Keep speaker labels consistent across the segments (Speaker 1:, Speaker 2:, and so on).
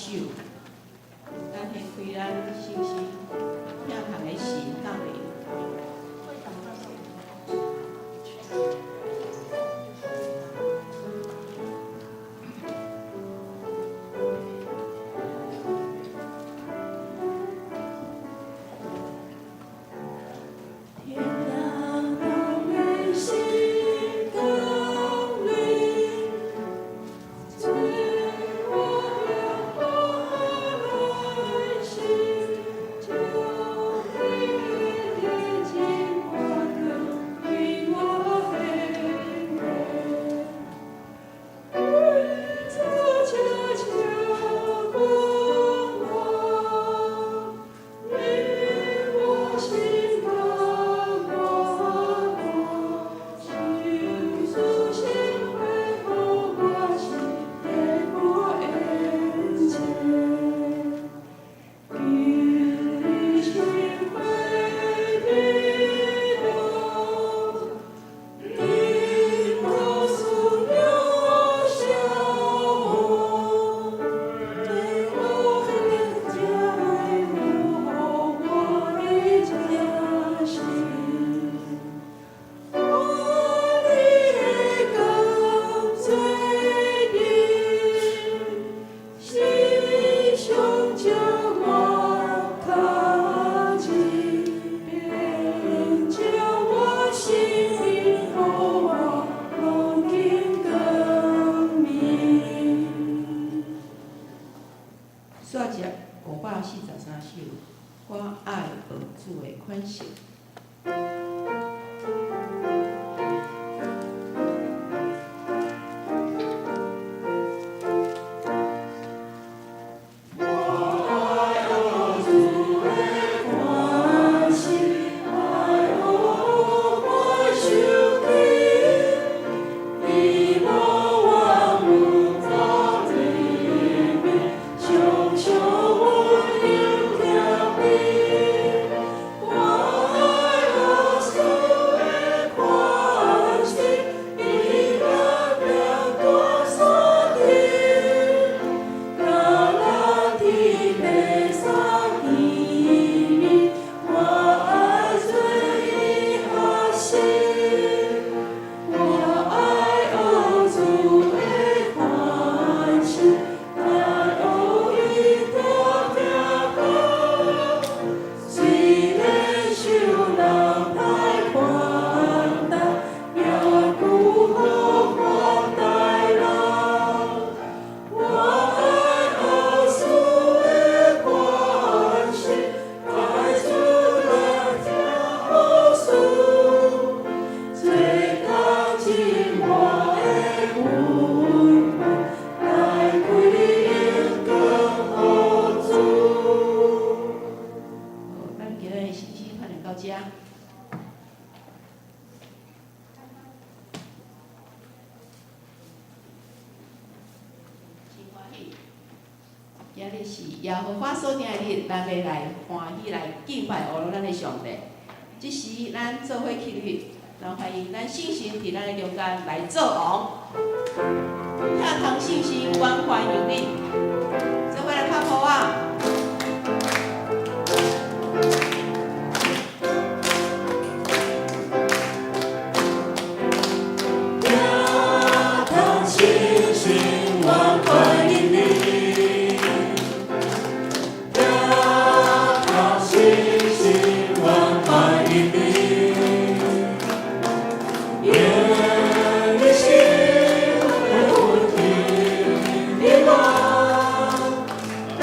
Speaker 1: 首，咱掀開咱信心疼痛的神降臨。天堂的神降臨，做我耶和來心，將你的淨化為我顯明。做恰恰光芒，令我心感光明，求主心恢復我心，得過眼前。今日心會的路，你告訴了小我，對我的家我的家心，我的感謝你，心上將我靠近，便將我心靈予我攏經光明。煞接543首，我愛學主的款式。我愛學主的款式，愛學我受氣，伊無怨無妒憐憫，常常溫柔疼悲。我愛學主的款式，伊甲行大山頂，敢若佇白衫見面，我愛做伊學習。我愛學主的款式，愛學伊多聽歌，雖然受人歹款待，也顧好款待人。我愛學主的款式，愛主來聽好事，做工盡我的本分，來歸榮光予主。好，咱今日的信息發展到這。真歡喜，今日是耶和華所定的日，咱欲來歡喜來敬拜阿羅咱的上帝。這時，咱做伙起立，咱歡迎咱聖神佇咱的中間來做王。疼痛聖神，阮歡迎你，做伙來拍鼓啊！
Speaker 2: 疼痛聖神，我歡迎你。疼痛聖神，我歡迎你。願你心會溫的光，當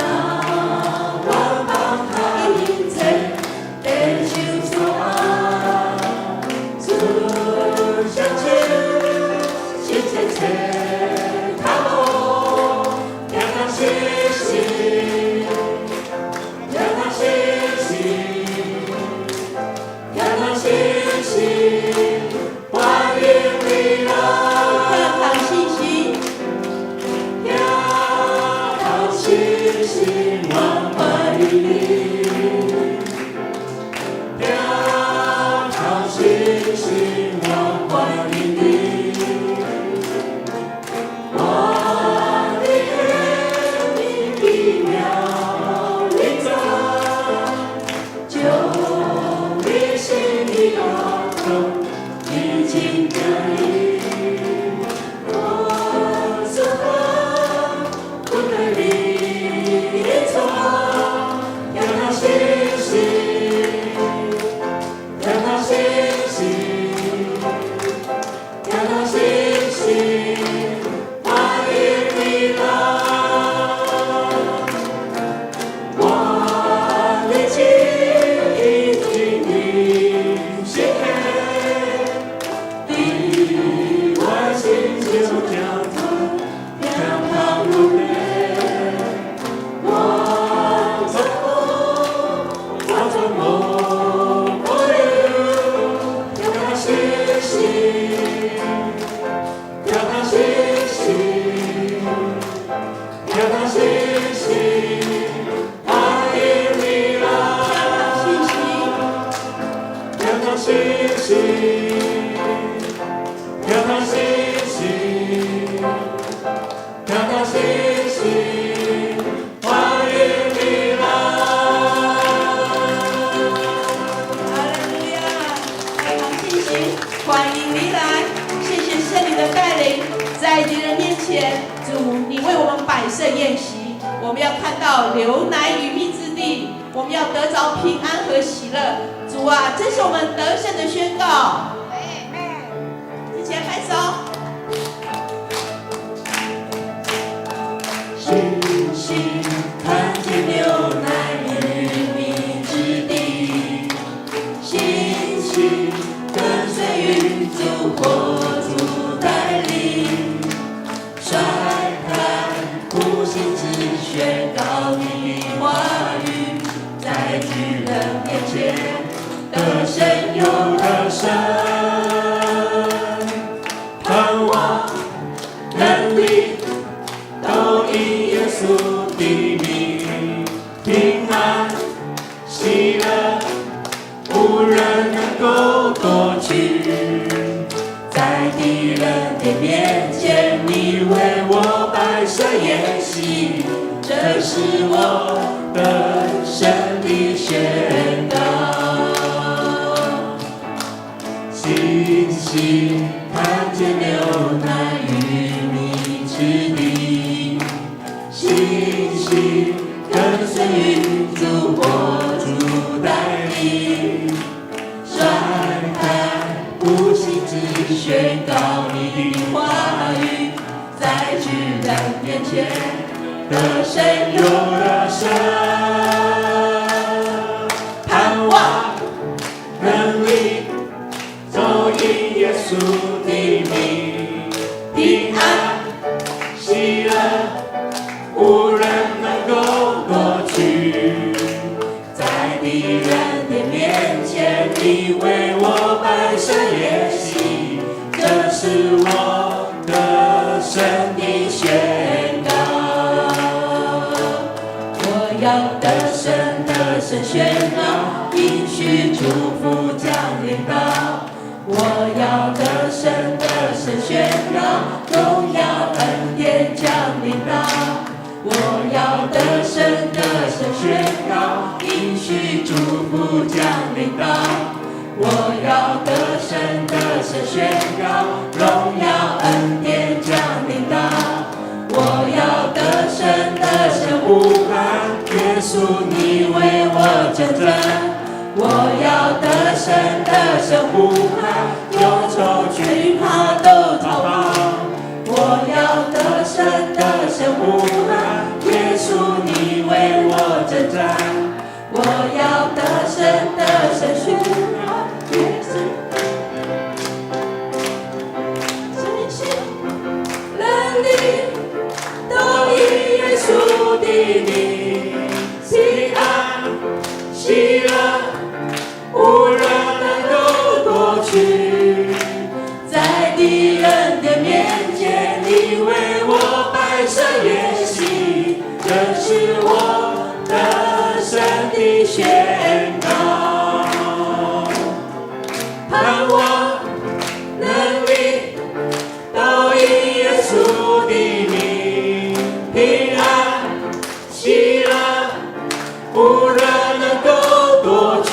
Speaker 2: 我放下一切，便受主愛，主相親，心切切靠我，疼痛聖神，疼痛聖神，疼痛聖神，歡迎你來。
Speaker 1: 疼痛聖神，
Speaker 2: 疼痛聖神，我歡迎你。疼痛聖神，我歡迎你。我的恩
Speaker 1: 我們要看到流奶與蜜之地，我們要得着平安和喜樂。主啊，這是我們得勝的宣告。一起來拍手。
Speaker 2: 星星看見流奶與蜜之地，星星跟隨雲柱火柱帶領，甩開苦心只宣告你的話語，在巨人面前得勝又得勝，盼望能力都因耶穌的名，平安喜樂，無人能夠奪去。在敵人的面前，你為我擺設筵席，這是我得勝的宣告。星星看見流奶與蜜之地，星星跟隨雲柱火柱帶領，甩開苦心只宣告你的話語，在巨人面前得勝又得勝，盼望能力都因耶穌的名，平安喜樂，無人能夠奪去。在敵人的面前，你為我擺設筵席，這是我得勝的宣告。我要得勝得勝宣告，應許祝福降臨到。我要得勝得勝宣告，榮耀恩典降臨到。我要得勝得勝宣告，應許祝福降臨到。我要得勝得勝宣告，榮耀恩典降臨到。我要得勝得勝呼喊，耶穌你為我征戰。我要得勝得勝呼喊，憂愁懼怕都逃跑。我要得勝得勝呼喊，耶穌你為我征戰。我要得勝得勝宣告，耶穌。信心能力都因耶穌的名，平安喜樂，無人能夠奪去。在敵人的面前，你為我擺設筵席，這是我得勝的宣告。盼望能力都因耶穌的名，平安喜樂，無人能夠奪去。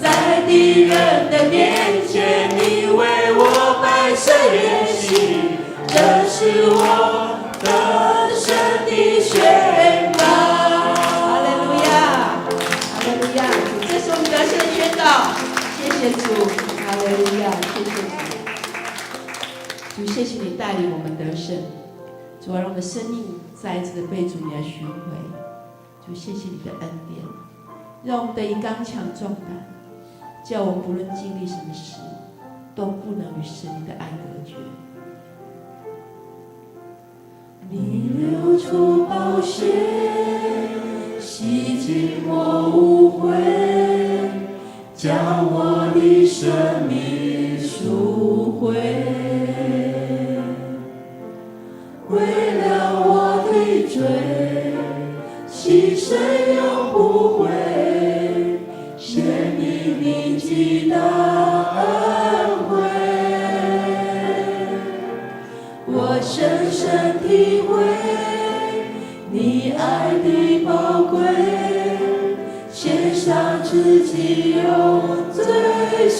Speaker 2: 在敵人的面前，你為我擺設筵席，這是我得勝的宣告。
Speaker 1: 哈利路亞，哈利路亞！這是我們得勝的宣告。謝謝主，哈利路亞，謝謝主。主，謝謝你帶領我們得勝。主啊，讓我們的生命再一次的被主你來尋回。主，謝謝你的恩典，讓我們得以剛強壯膽，叫我們不論經歷什麼事，都不能與神你的愛隔絕。
Speaker 2: 你流出寶血，洗淨我污穢，將我的生命贖回。為了我的罪，犧牲永不悔，顯明你極大恩惠。我深深體會你愛的寶貴，獻上自己用追隨。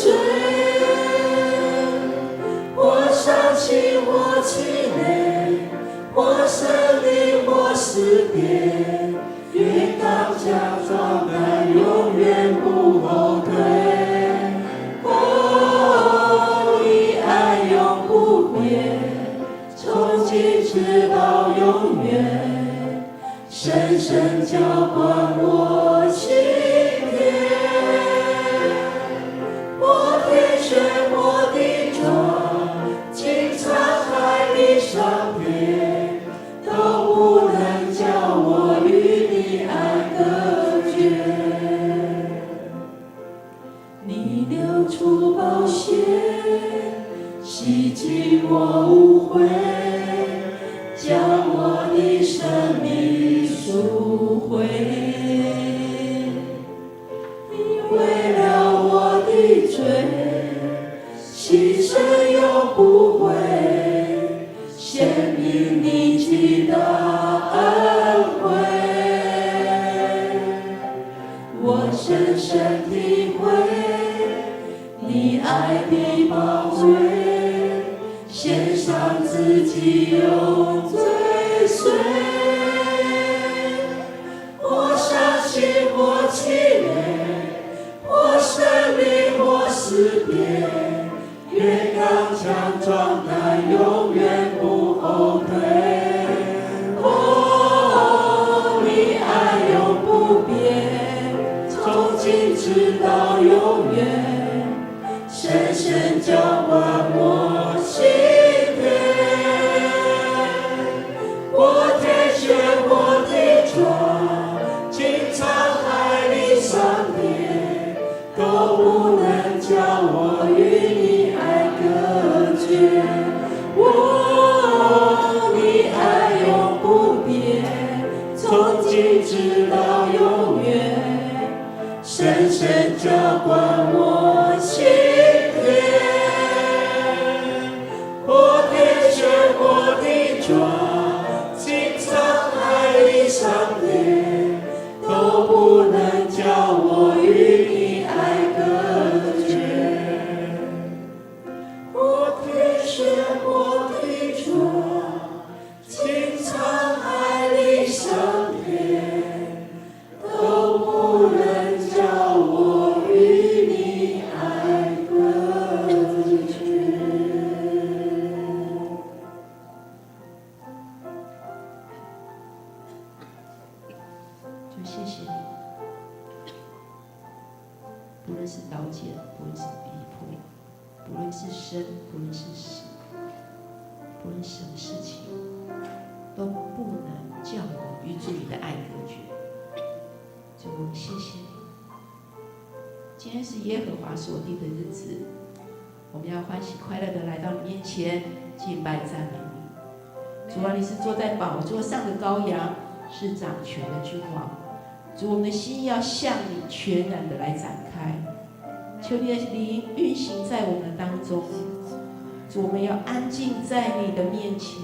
Speaker 2: 或傷心或氣餒，或勝利或失思辨，越剛強壯膽，永遠不後退。哦，你愛永不變，從今直到永遠，深深澆灌我心田。或天旋或地轉，經滄海裡桑田，都不能叫我與你愛隔絕。你流出寶血，洗淨我污穢，將我的生命贖回。你為了我的罪，犧牲永不悔，顯明你極大恩惠。我深深體會你愛的寶貴，獻上自己永追隨。或傷心或淒美，或勝利或思辨，越剛強壯膽，永遠不後退。哦，你愛永不變，從今直到永遠，深深澆灌我心田。或天旋或地轉，經滄海裡桑田，都不能叫我與你愛隔絕。哦，你愛永不變，從今直到永遠，深深澆灌我心田。或天旋或地轉，經滄海裡桑田，都不能叫我與你愛隔絕。或天旋或地轉，經滄海裡桑田，都不能叫我與你愛隔絕。
Speaker 1: 就謝謝你，不論是刀劍，不論是逼迫，不論是生，不論是死，不論什麼事情，都不能叫我與主你的愛隔絕。主，我們謝謝你。今天是耶和華所定的日子，我們要歡喜快樂的來到你面前敬拜讚美你。主啊，你是坐在寶座上的羔羊，是掌權的君王。主，我們的心要向你全然的來展開，求你的靈運行在我們的當中。主，我們要安靜在你的面前，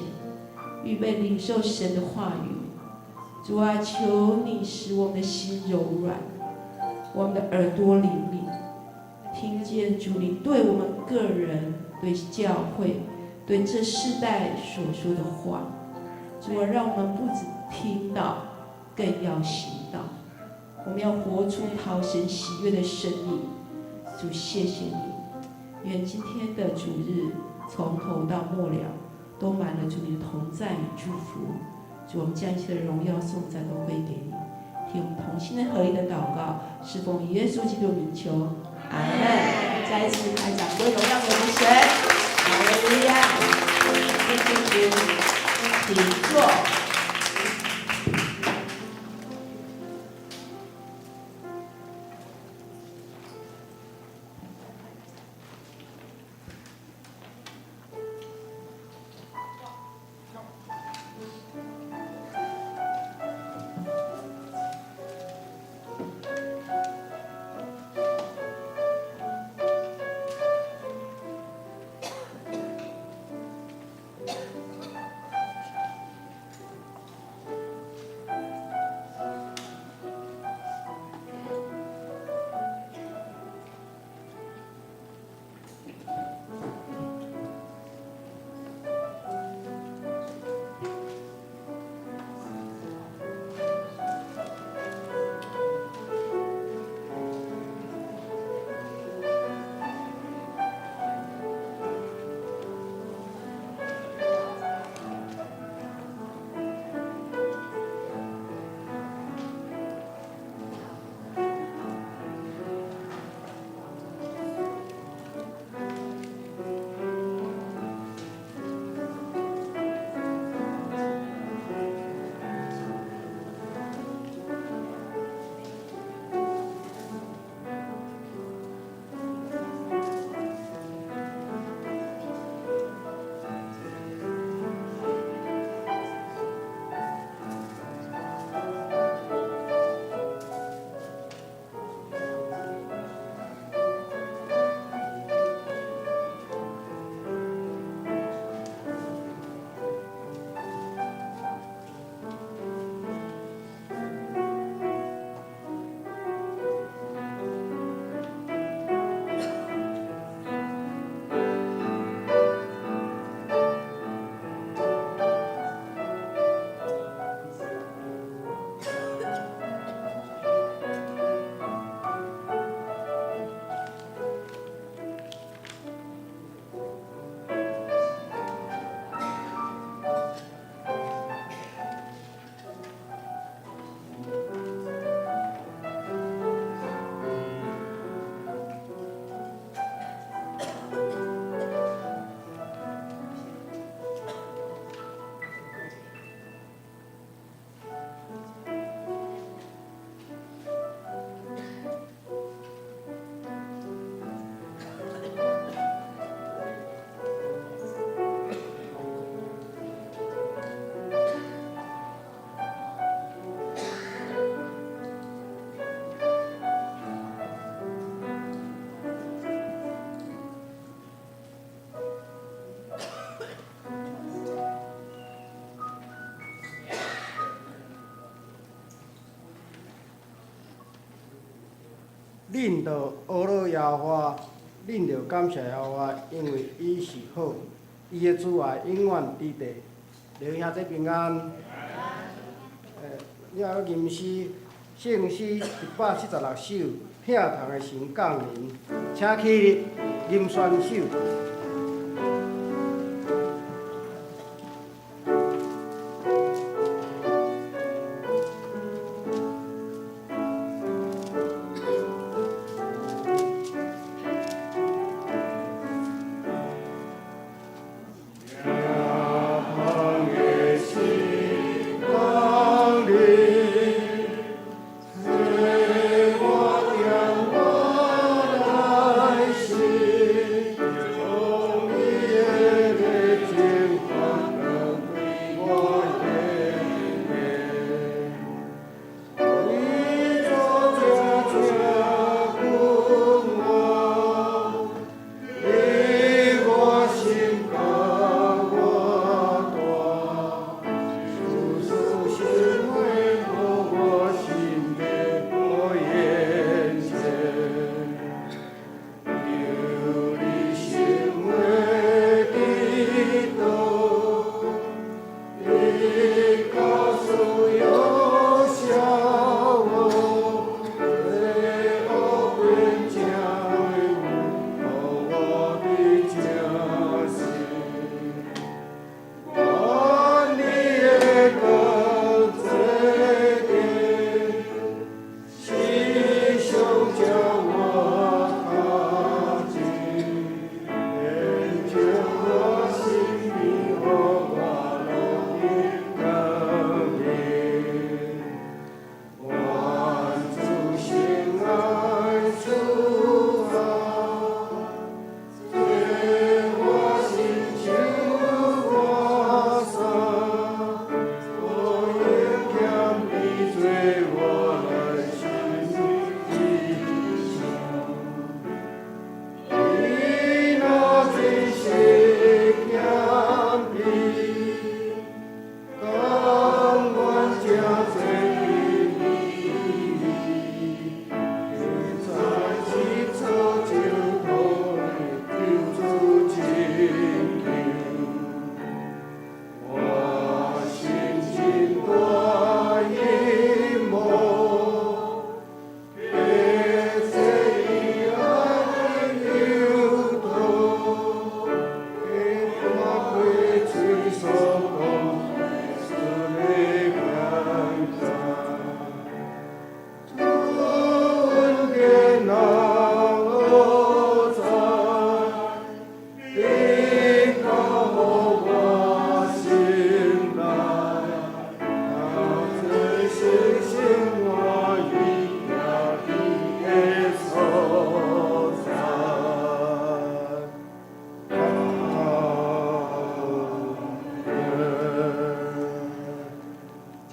Speaker 1: 預備領受神的話語。主啊，求你使我們的心柔軟，我們的耳朵靈敏，聽見主你對我們個人、對教會、對這世代所說的話。主啊，讓我們不只聽到，更要行道。我們要活出討神喜悅的生命。主，謝謝你。願今天的主日從頭到末了，都滿了主你的同在與祝福。主，我們將一切的榮耀頌讚都歸給你。聽我們同心的合一的禱告，是奉耶穌基督名求，阿門。再一次拍掌歸榮耀給我們神，哈利路亞。謝謝主，請坐。
Speaker 3: 恁著呵咾耶和華，恁著感謝耶和華，因為伊是好，伊的慈愛永遠佇地。弟兄姊平安。你好，吟詩，聖詩176首，疼痛的神降臨，請起立，吟宣手。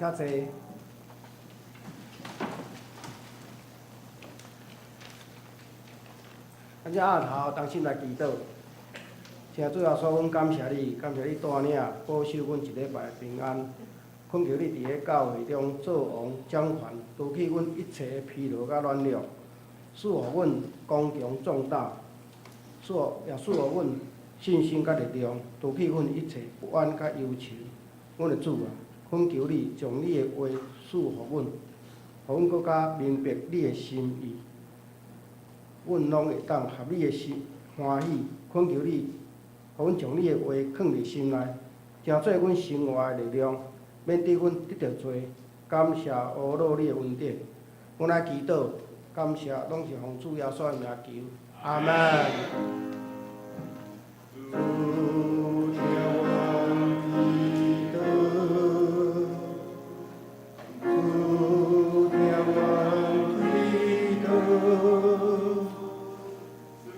Speaker 3: 請坐。咱這額頭同心來祈禱，請主耶穌，阮感謝你，感謝你帶領保守阮一禮拜平安，懇求你佇咧教會中做王掌權，除去阮一切的疲勞佮軟弱，賜予阮剛強壯膽，賜也賜予阮信心佮力量，除去阮一切不安佮憂愁。阮的主啊，懇求你將你的話賜予阮，予阮閣較明白你的心意，阮攏會當合你的心歡喜。懇求你，予阮將你的話囥佇心內，成做阮生活的力量，免得阮得著罪。感謝呵咾你的恩典，阮來祈禱，感謝攏是奉主耶穌的名求，阿門。主聽阮祈禱，主聽阮祈禱，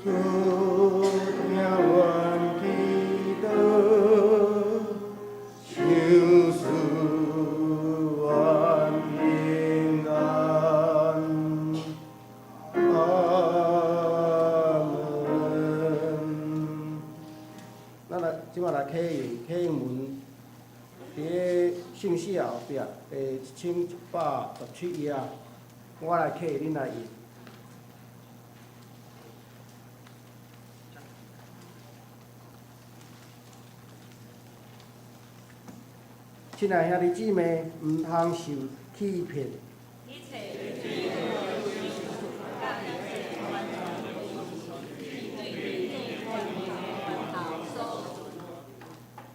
Speaker 3: 主聽阮祈禱，求賜阮平安。阿門。咱來這擺來啟用啟用文，佇咧聖詩後壁第1117頁，我來啟，恁來印。親愛兄弟姊妹，毋通受欺騙。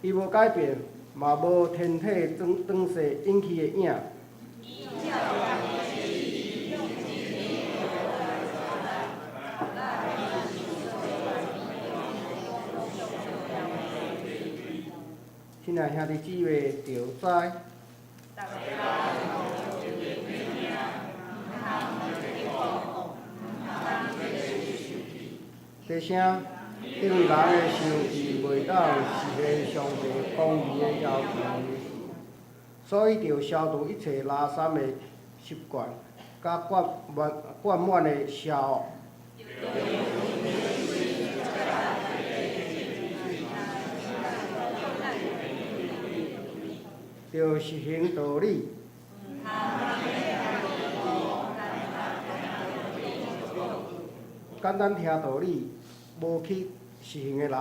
Speaker 3: 伊無改變，嘛無天體轉勢引起的影。親愛兄弟姊妹，著知。提醒，因為人的受氣袂當實現上帝公義的要求，所以著消除一切垃圾的習慣，佮灌滿的邪惡。著實行道理。簡單聽道理，無去實行的人，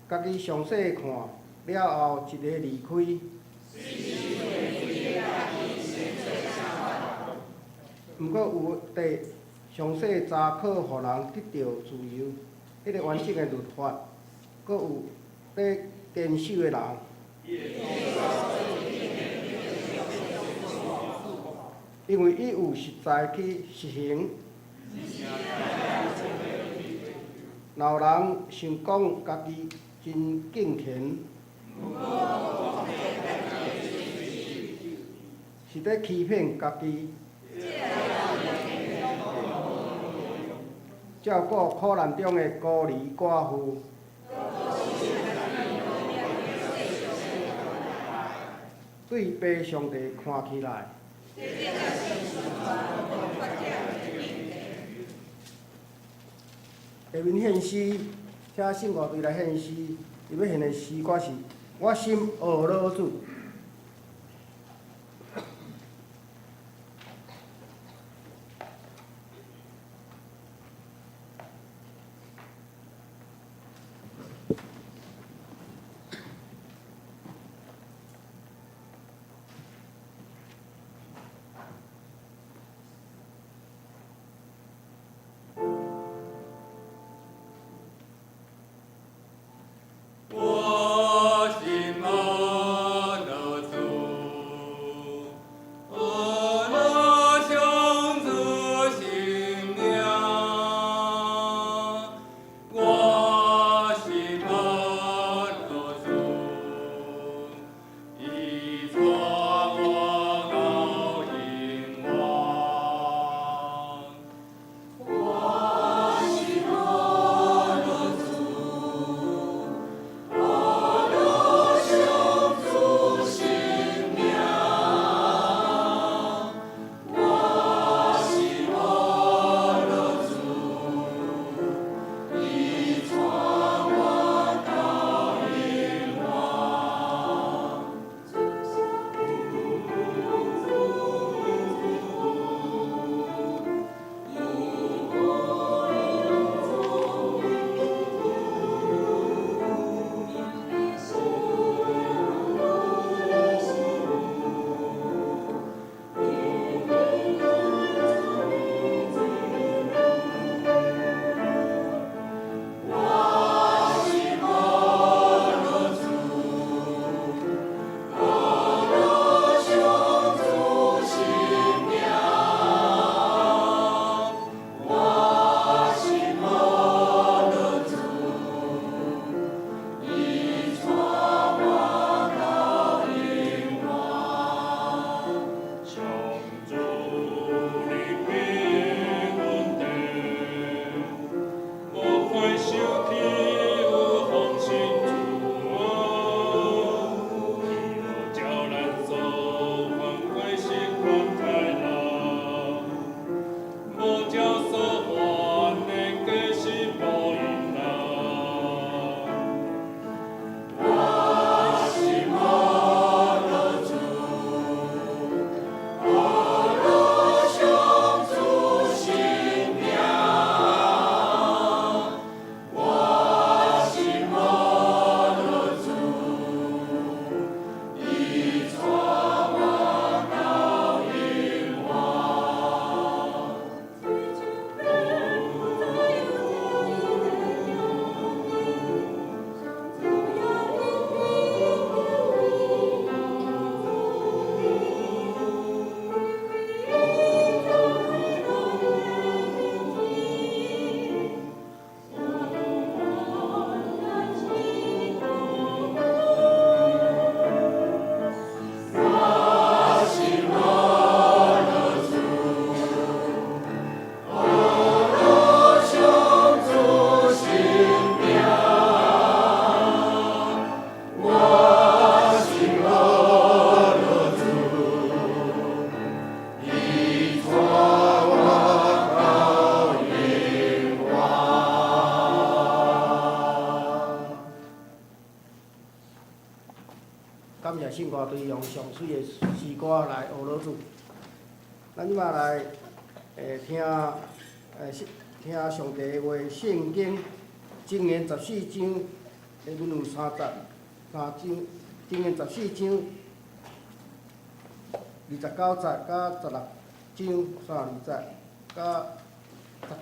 Speaker 3: 家己詳細看了後，一个離開。毋過有佇詳細查考，予人得著自由，彼个完整的律法，閣有佇堅守的人。因為伊有實在去實行。若有人想講家己真敬虔，是佇欺騙家己。照顧苦難中的孤兒寡婦，對父上帝看起來。下面獻詩，請聖樂隊來獻詩。伊欲獻的詩歌是《我心呵咾主》。
Speaker 4: 我心呵咾
Speaker 3: 感謝聖歌隊用上媠的詩歌來呵咾主。咱這擺來聽聽上帝的話，聖經箴言十四章，下面有三節，三章，箴言十四章29節，佮16章32節，佮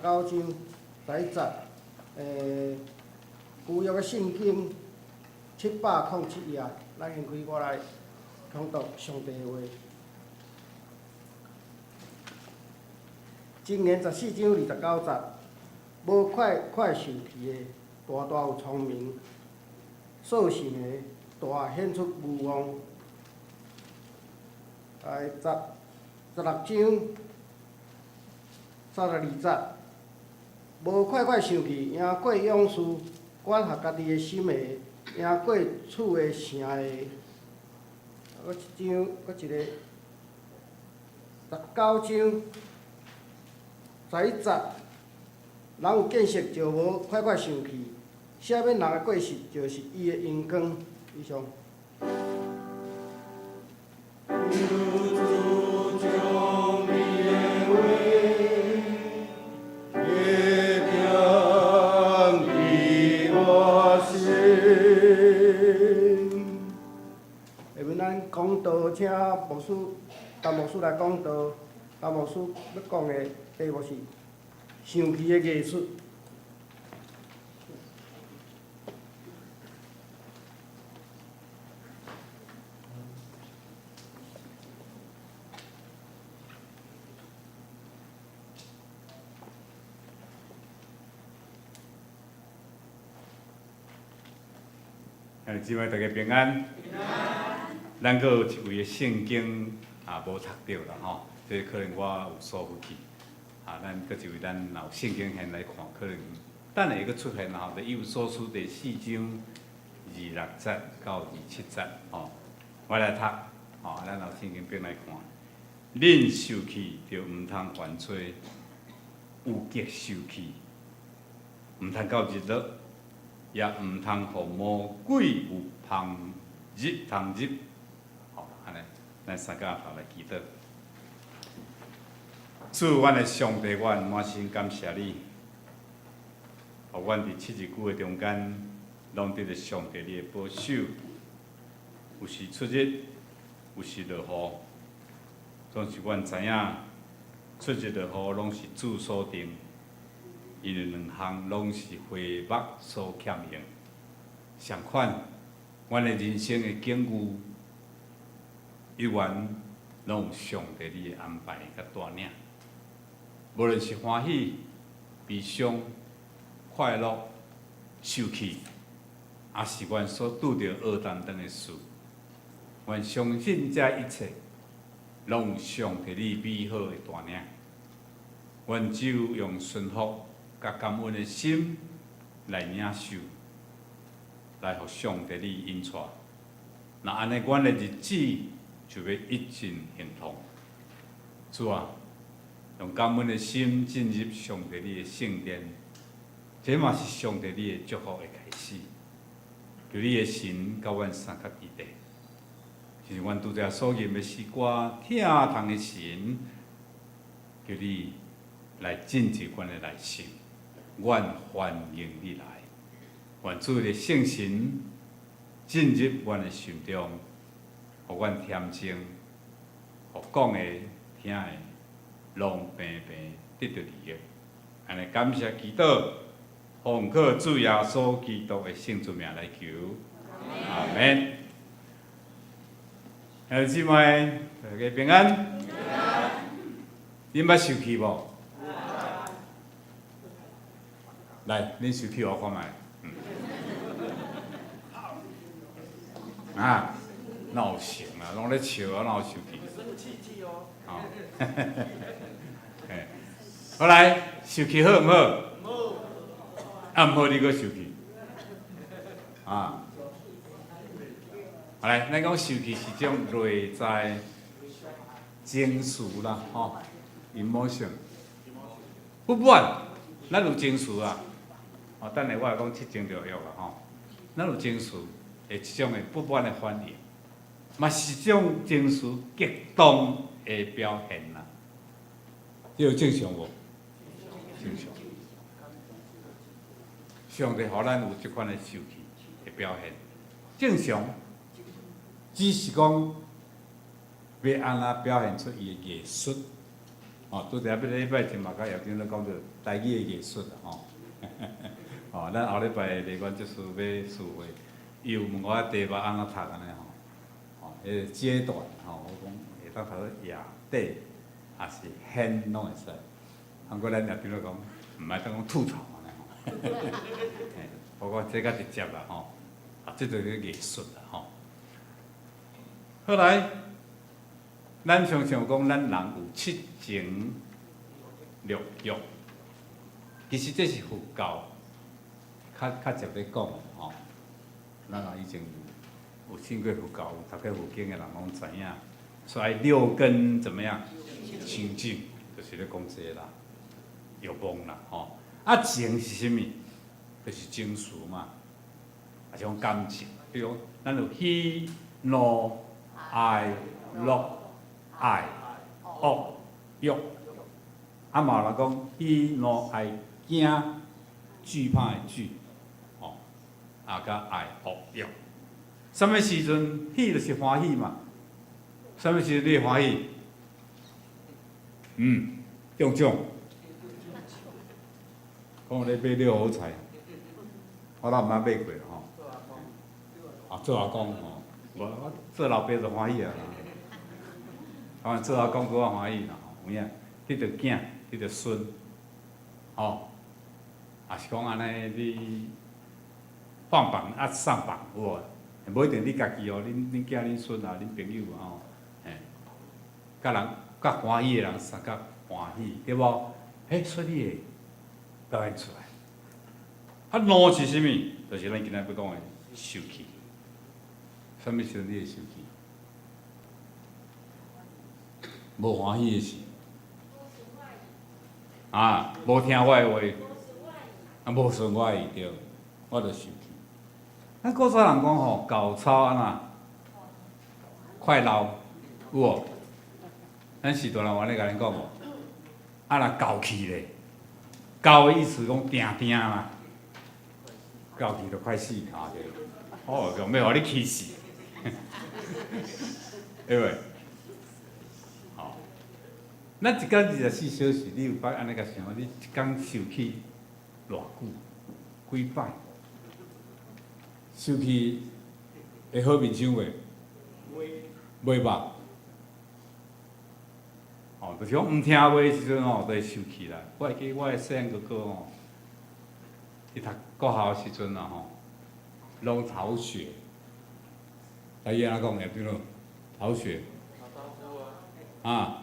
Speaker 3: 19章11節。舊約的聖經707頁，咱先開我來講讀上帝的話。箴言十四章29節，無快快受氣的，大大有聰明；掃興的，大顯出愚妄。來16章32節，無快快生氣，贏過勇士；管轄家己的心的，贏過厝的城的。閣一章，閣一个，19章11節，人有見識就無快快生氣，赦免人的過失就是伊的榮光。以上。
Speaker 4: 求主將你的話一點佇我心。
Speaker 3: 下面咱講道，請牧師陳牧師來講道。陳牧師欲講的題目是生氣的藝術。
Speaker 5: 兄弟姊妹，大家平安。咱閣有一位的聖經啊，無讀著啦吼，這可能我有疏忽去。啊，咱閣一位，咱若有聖經現來看，可能等下會閣出現啦吼。以弗所書第四章26節到27節吼，我來讀吼，咱有聖經變來看。恁受氣就毋通犯罪，有極受氣，毋通到日落，也毋通予魔鬼有芳日通入。吼，按呢，咱三个頭來祈禱。主，阮的上帝，阮滿心感謝你，予阮佇七日久的中間，攏得著上帝你的保守。有時出日，有時落雨，總是阮知影，出日落雨攏是主所定，因為兩項攏是花木所欠用。相款，阮的人生的境遇，猶原攏有上帝你的安排佮帶領。無論是歡喜、悲傷、快樂、受氣，抑是阮所拄著惡當當的事，阮相信這一切，攏有上帝你美好的帶領。阮只有用順服佮感恩的心來領受，來予上帝你引帶。若按呢，阮的日子就欲一盡亨通。主啊，用感恩的心進入上帝你的聖殿，這嘛是上帝你的祝福的開始。求你的神佮阮相佮佇咧，就是阮拄才所吟的詩歌，疼痛的神，求你來進入阮的內心，阮歡迎你來。願主的聖神進入阮的心中，予阮恬靜，予講的、聽的，攏平平得著利益。按呢感謝祈禱，奉靠主耶穌基督的聖尊名來求，阿們。兄弟姊妹，大家平安。恁捌受氣無？來，恁受氣予我看覓。啊，哪有成啊？攏咧笑啊，哪有受氣？哦，嘿，好來，受氣好毋好？啊，毋好，你閣受氣。啊，好來，咱講受氣是一種內在情緒啦，吼，emotion。不滿，咱有情緒啊。哦，等下我會講七情六欲啦，吼。咱有情緒，會這種的不滿的反應。嘛是種情緒激動的表現啦。這有正常無？正常。上帝予咱有這款的受氣的表現，正常。只是講欲按怎表現出伊的藝術。哦，拄才欲禮拜前嘛，佮校長咧講著台語的藝術啦吼。哦，咱後禮拜禮關結束欲試會，伊有問我題目按怎讀按呢吼？哦，彼個階段吼，我講會當讀做亞底，抑是現攏會使。毋過咱校長咧講，毋愛當講吐槽按呢吼。不過這較直接啦吼，啊，這就是藝術啦吼。後來，咱常常講咱人有七情六欲，其實這是佛教較較直咧講的吼。咱若以前有信過佛教、有讀過佛經的人攏知影，所以六根怎麼樣清淨，就是咧講這個啦，欲望啦吼。啊，情是啥物？就是情緒嘛，抑是講感情，比如講咱有喜、怒、哀、樂、愛、惡、欲。啊，嘛有人講喜、怒、哀、驚、懼怕的懼，吼，啊，佮愛、惡、欲。啥物時陣喜就是歡喜嘛？啥物時陣你會歡喜？中獎，講咧買樂透彩，我哪毋捌買過吼。啊，做阿公吼，無我做老爸就歡喜啊。當然做阿公閣較歡喜啦吼，有影得著囝，得著孫，吼，抑是講按呢你放榜啊上榜有無？無一定你家己哦，恁恁囝恁孫啊，恁朋友啊吼，嘿，佮人佮歡喜的人相佮歡喜，對無？彼，所以你會表現出來。啊，怒是啥物？就是咱今仔欲講的受氣。啥物時陣你會受氣？無歡喜的時。啊，無聽我的話，啊，無順我意對，我就受氣。咱古早人講吼，厚草按怎？快老，有無？咱序大人有按呢共恁講無？啊，若厚氣咧，厚的意思講定定啦，厚氣就快死，啊對。哦，用欲予你氣死，對袂？吼，咱一工24小時，你有捌按呢共想？你一工受氣偌久？幾擺？受氣會好面相袂？袂吧？吼，就是講毋聽話的時陣吼，就會受氣啦。我會記我的細漢哥哥吼，伊讀國校的時陣啊吼，攏逃學。台語按怎講的對囉？逃學。啊？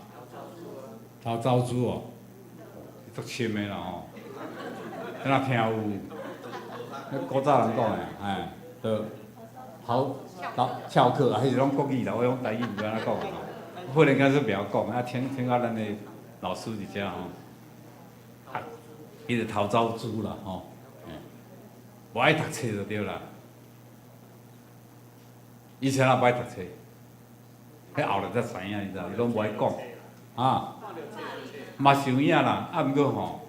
Speaker 5: 逃走豬哦，足深的啦吼，敢若聽有？彼古早人講的，哎，就逃逃翹課啊，彼是攏國語啦，我講台語毋知按怎講啊。忽然間是袂曉講，啊，請請到咱的老師佇遮吼，啊，伊就逃走豬啦吼，無愛讀冊就對啦。以前也無愛讀冊，彼後來才知影，你知影？伊攏無愛講，啊，嘛是有影啦，啊，毋過吼，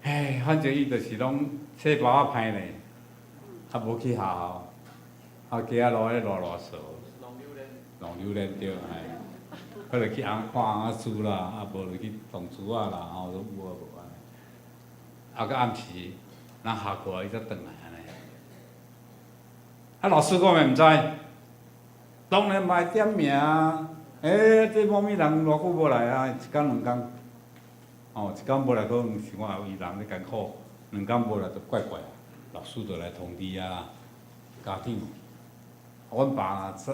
Speaker 5: 唉，反正伊就是攏書包仔歹咧，啊，無去學校，啊，街仔路咧賴賴趖，弄榴蓮對，嘿，彼就去翁看翁仔書啦，啊，無就去動珠仔啦，吼，攏有啊無按呢。啊，到暗時，咱下課伊才轉來按呢。啊，老師講嘛毋知，當然嘛會點名啊。欸，這某物人偌久無來啊？一工兩工，吼，一工無來可能是我伊人咧艱苦，兩工無來就怪怪啊。老師就來通知啊，家長。阮爸知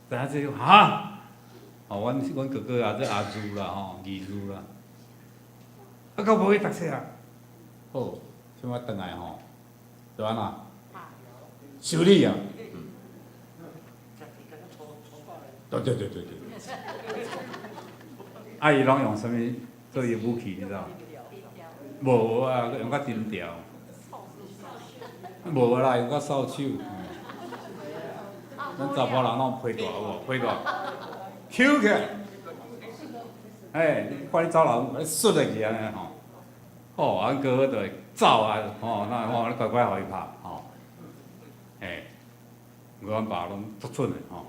Speaker 5: 知影這個哈？吼，阮阮哥哥啊，這阿祖啦吼，二祖啦，啊，閣無去讀冊啊？好，這擺轉來吼，就按怎？修理啊！對對對對對。啊，伊攏用啥物做伊武器，你知無？無啊，用較低調。無啦，用較掃帚。咱查埔人攏皮帶有無？皮帶抽起來，嘿，你看你走人，你摔落去按呢吼。哦，阮哥哥就會走啊，吼，那吼你乖乖予伊拍，吼，嘿，毋過阮爸攏足準的吼，吼，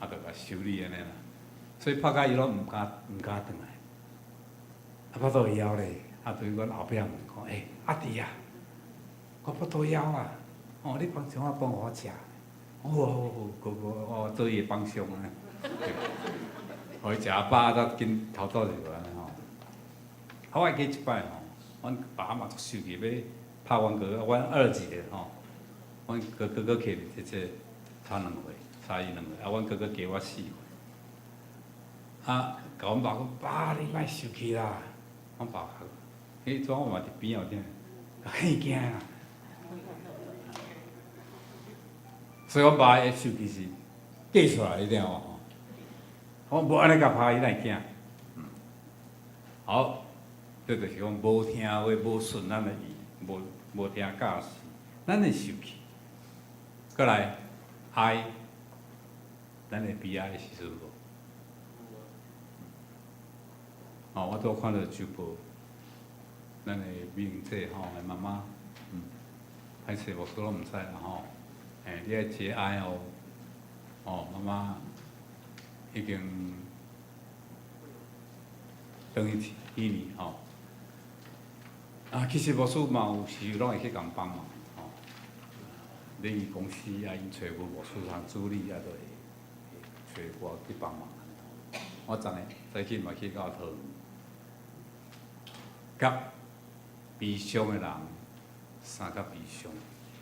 Speaker 5: 啊，就共修理按呢啦，所以拍甲伊攏毋敢轉來，啊，腹肚會枵咧，啊，對阮後壁問講，欸，阿弟啊，我腹肚枵啊，哦，你幫想法幫我食，好好好，哥哥，我做伊的幫兇啊，予伊食飽才緊逃走入來吼。我會記一擺吼，阮爸嘛足生氣，欲拍阮哥哥，阮二姐吼，阮哥哥哥姐姐姐差兩歲，差伊兩歲，啊，阮哥哥加我四歲。啊，共阮爸講，爸，你莫生氣啦。阮爸，彼陣我嘛佇邊仔聽，嚇驚啦。所以阮爸的生氣是計出來，你聽無？我無按呢共拍，伊哪會驚？好。這就是講無聽話、無順咱的意，無聽教示，咱會生氣。閣來哀，咱會悲哀的時陣無？哦，我拄看著周報，咱的美玲姐吼，的媽媽，歹勢牧師攏毋知啦吼。欸，你愛節哀哦，哦，媽媽已經轉去天裡吼。啊，其實牧師嘛有時攏會去共幫忙吼。禮儀公司啊，𪜶揣無牧師通處理啊，就會揣我去幫忙。我昨暝早起嘛去到桃園，佮悲傷的人相佮悲傷。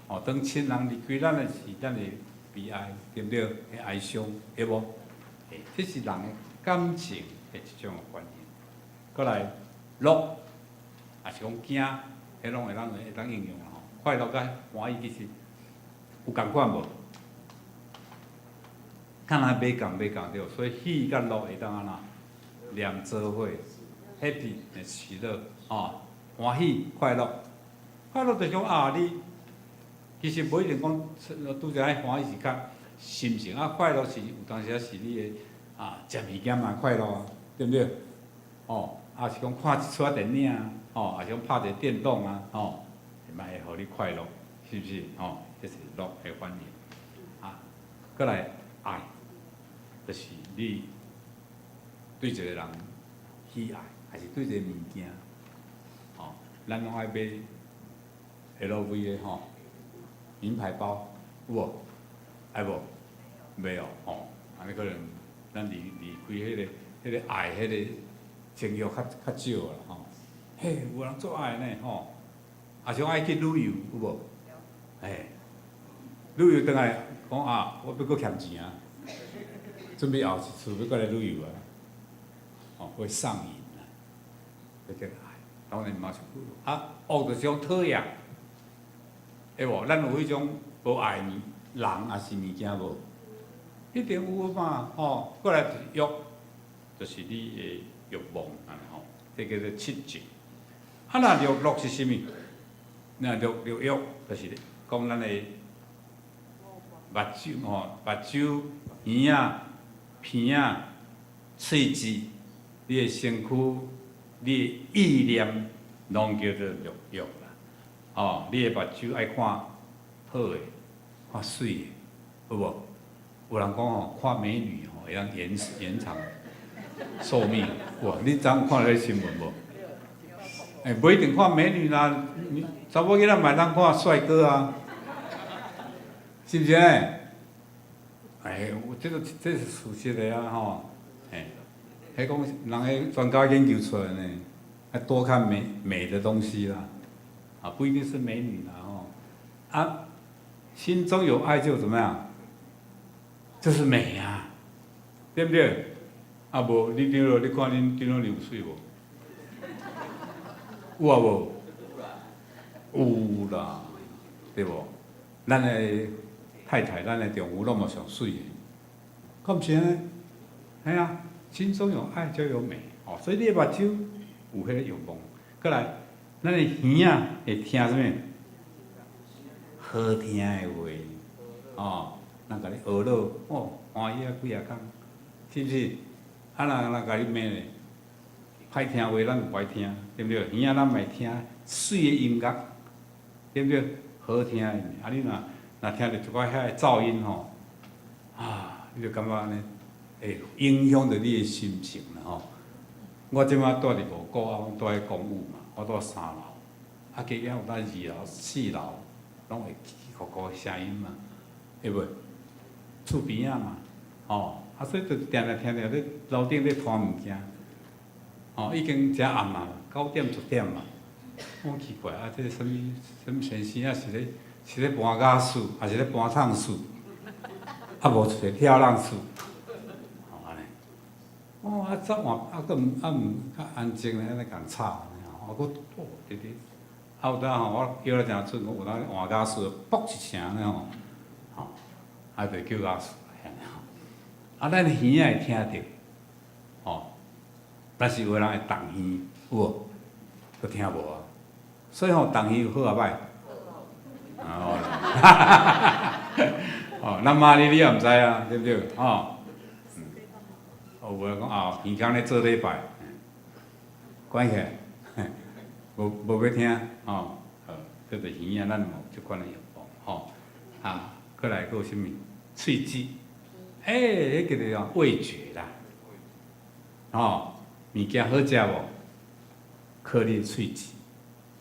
Speaker 5: 哦，當親人離開咱的時，咱會悲哀，對毋對？會哀傷，對無？欸，這是人的感情的一種反應。閣來樂，也是講驚，彼攏會當應用啦吼。快樂佮歡喜其實有仝款無？敢若欲仝欲仝對，所以喜佮樂會當按怎？連做伙，happy 的喜樂，吼，歡喜快樂，快樂就是講啊，你其實無一定講拄才彼歡喜是較心情啊，快樂是有當時仔是你的啊，食物件嘛快樂啊，對毋對？哦，啊是講看一齣電影啊，吼，抑是講拍一个電動啊，吼，嘛會予你快樂，是毋是？吼，這是樂的反應。啊，閣來愛，就是你對一個人喜愛，還是對一個物件，吼，咱攏愛買 LV 的吼，名牌包，有無？愛無？袂哦，吼，按呢可能咱離開彼個愛，彼個情慾較少啦，吼。嘿，有人足愛呢，吼，也是講愛去旅遊，有無？嘿，旅遊轉來講啊，我欲閣欠錢啊，準備後一次欲閣來旅遊啊，吼，會上癮啊，這叫愛。當然嘛是啊，惡就是講討厭，會無？咱有彼種無愛的人，抑是物件無？一定有嘛，吼。閣來就是欲，就是你的欲望按呢吼，這叫做七情。啊，若六欲是啥物？若六欲就是講咱的目睭吼，目睭、耳仔、鼻仔、喙舌，你的身軀、你的意念，攏叫做六欲啦。吼，你的目睭愛看好的，看媠的，有無？有人講吼，看美女吼會當延長壽命。哇！你昨昏看著彼新聞無？欸，無一定看美女啦，查某囡仔嘛會當看帥哥啊，是毋是呢？欸，這是事實的啊吼。欸，彼講人彼專家研究出來呢，愛多看美美的東西啦，啊，不一定是美女啦吼。啊，心中有愛就怎麼樣？就是美啊，對毋對？啊無，你長老，你看恁長老有媠無？有啊無？有啦，對無？咱的太太，咱的丈夫攏嘛上媠的，敢毋是按呢？嘿啊，心中有愛就有美，哦，所以你的目睭有彼个欲望。閣來，咱的耳仔會聽啥物？好聽的話，哦，人共你呵咾，哦，歡喜啊幾若工，是毋是？啊，若人共你罵咧，歹聽話咱無愛聽，對毋對？耳仔咱嘛會聽媠的音樂，對毋對？好聽的。啊，你若若聽著一寡遐的噪音吼，啊，你就感覺按呢，會影響著你的心情啦吼。我這擺住佇五股啊，阮住佇公寓嘛，我住三樓，啊，加減有當二樓、四樓，攏會起起伏伏的聲音嘛，會袂？厝邊仔嘛，吼，啊，所以就定定聽著咧樓頂咧拖物件，吼，已經誠暗啊，9點10點嘛，我奇怪啊，這啥物啥物先生啊，是咧搬家具，抑是咧搬硲厝？啊，無一个跳人厝，吼按呢。哦，啊，早晚啊，閣毋啊毋較安靜咧，按呢共吵按呢吼，啊，閣哦，直直，啊有當吼，我叫了誠準，有當換家具，卜一聲按呢吼，吼，啊，就叫家私按呢吼。啊，咱耳仔會聽著，吼，但是有的人會動耳，有無？閣聽無啊？所以吼，動耳有好抑歹？哦，哦，咱罵你，你也毋知啊，對毋對？吼。哦，有人講啊，耳空咧做禮拜，關起來，無無欲聽，吼，好，這就是耳仔，咱有這款的欲望，吼，啊，閣來閣有啥物？喙舌，欸，彼叫做味覺啦，吼，物件好食無？靠你的喙舌。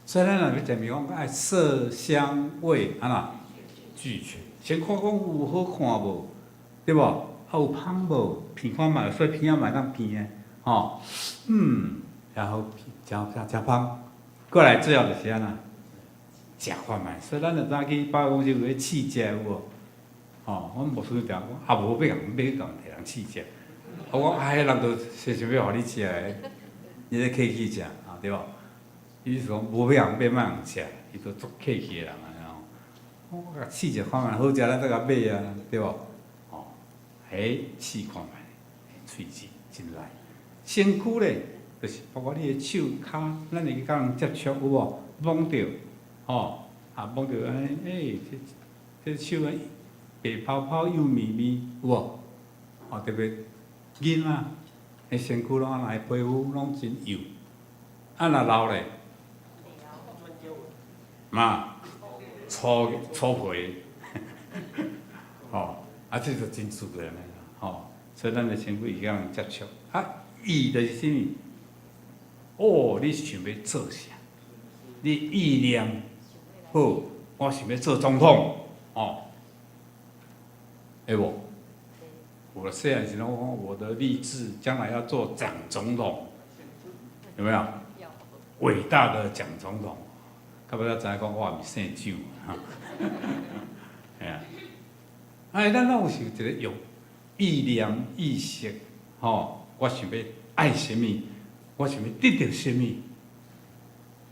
Speaker 5: 所以咱若欲食物講愛色香味按怎俱全，先看講有好看無，對無？啊有芳無？鼻看覓，所以鼻仔嘛會當鼻的，吼，然後誠誠誠芳。過來最後就是按怎？食看覓，所以咱就早去百貨公司有咧試食有無？吼，阮牧師定講，啊無欲共欲共提人試食。我講啊，彼人都說想欲予你食的，你咧客氣食，啊對無？伊是講無欲共買，莫共食，伊都足客氣的人按呢吼。我共試食看覓好食，咱才共買啊，對無？吼，彼試看覓，喙舌真來。身軀咧，就是包括你的手跤，咱會去佮人接觸有無？摸著，吼，啊摸著按呢，欸，這這手按呢白泡泡幼綿綿，有無？哦，特別囡仔，彼身軀攏按呢，皮膚攏真幼。啊若老咧，嘛粗粗皮，吼，啊這就真自然的吼，所以咱的身軀會佮人接觸。啊，意就是啥物？哦，你想欲做啥？你意念好，我想欲做總統，哦，會無？我細漢時陣，我講我的立志將來要做蔣總統，有沒有？偉大的蔣總統，到尾才知影講我毋是姓蔣，哈，嘿啊。哎，咱攏有是一个用意念、意識，吼，我想欲愛啥物，我想欲得著啥物，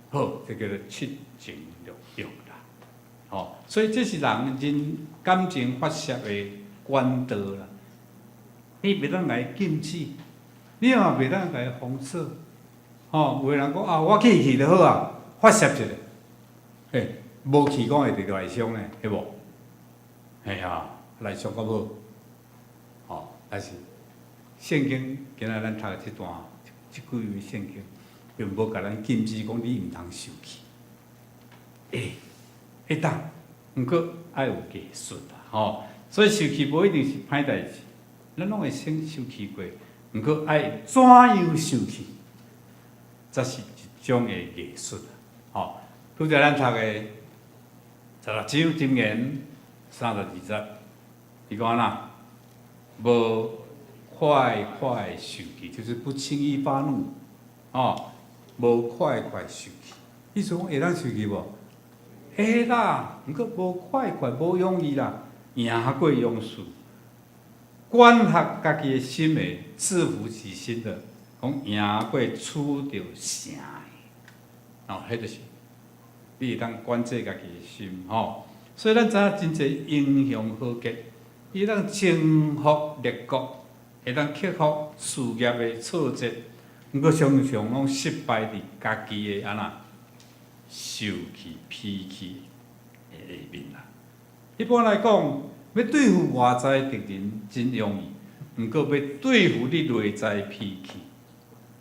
Speaker 5: 好，這叫做七情六欲啦，吼，所以這是人人感情發洩的管道啦。你袂當共伊禁止，你也袂當共伊封鎖，吼，有的人講啊，我氣氣就好啊，發洩一下，嘿，無氣講會得內傷呢，會無？嘿啊，內傷較無，吼，但是聖經今仔咱讀的這段，這幾節聖經，並無共咱禁止講你毋通受氣，會，會當，毋過愛有藝術啦，吼，所以受氣無一定是歹代誌，咱攏會先受氣過，毋過愛怎樣受氣，才是一種的藝術，吼。拄才咱讀的十六章箴言32節，伊講按怎？無快快受氣，就是不輕易發怒，哦，無快快受氣。意思講會當受氣無？會啦，毋過無快快，無容易啦，贏過勇士，管轄家己的心的，制服己心的，講贏過取著城的，哦，彼就是你會當管制家己的心，吼。所以咱知影真濟英雄豪傑，伊會當征服列國，會當克服事業的挫折，毋過常常攏失敗佇家己的按怎受氣脾氣的下面啦。一般來講，欲對付外在敵人真容易，毋過欲對付你內在脾氣，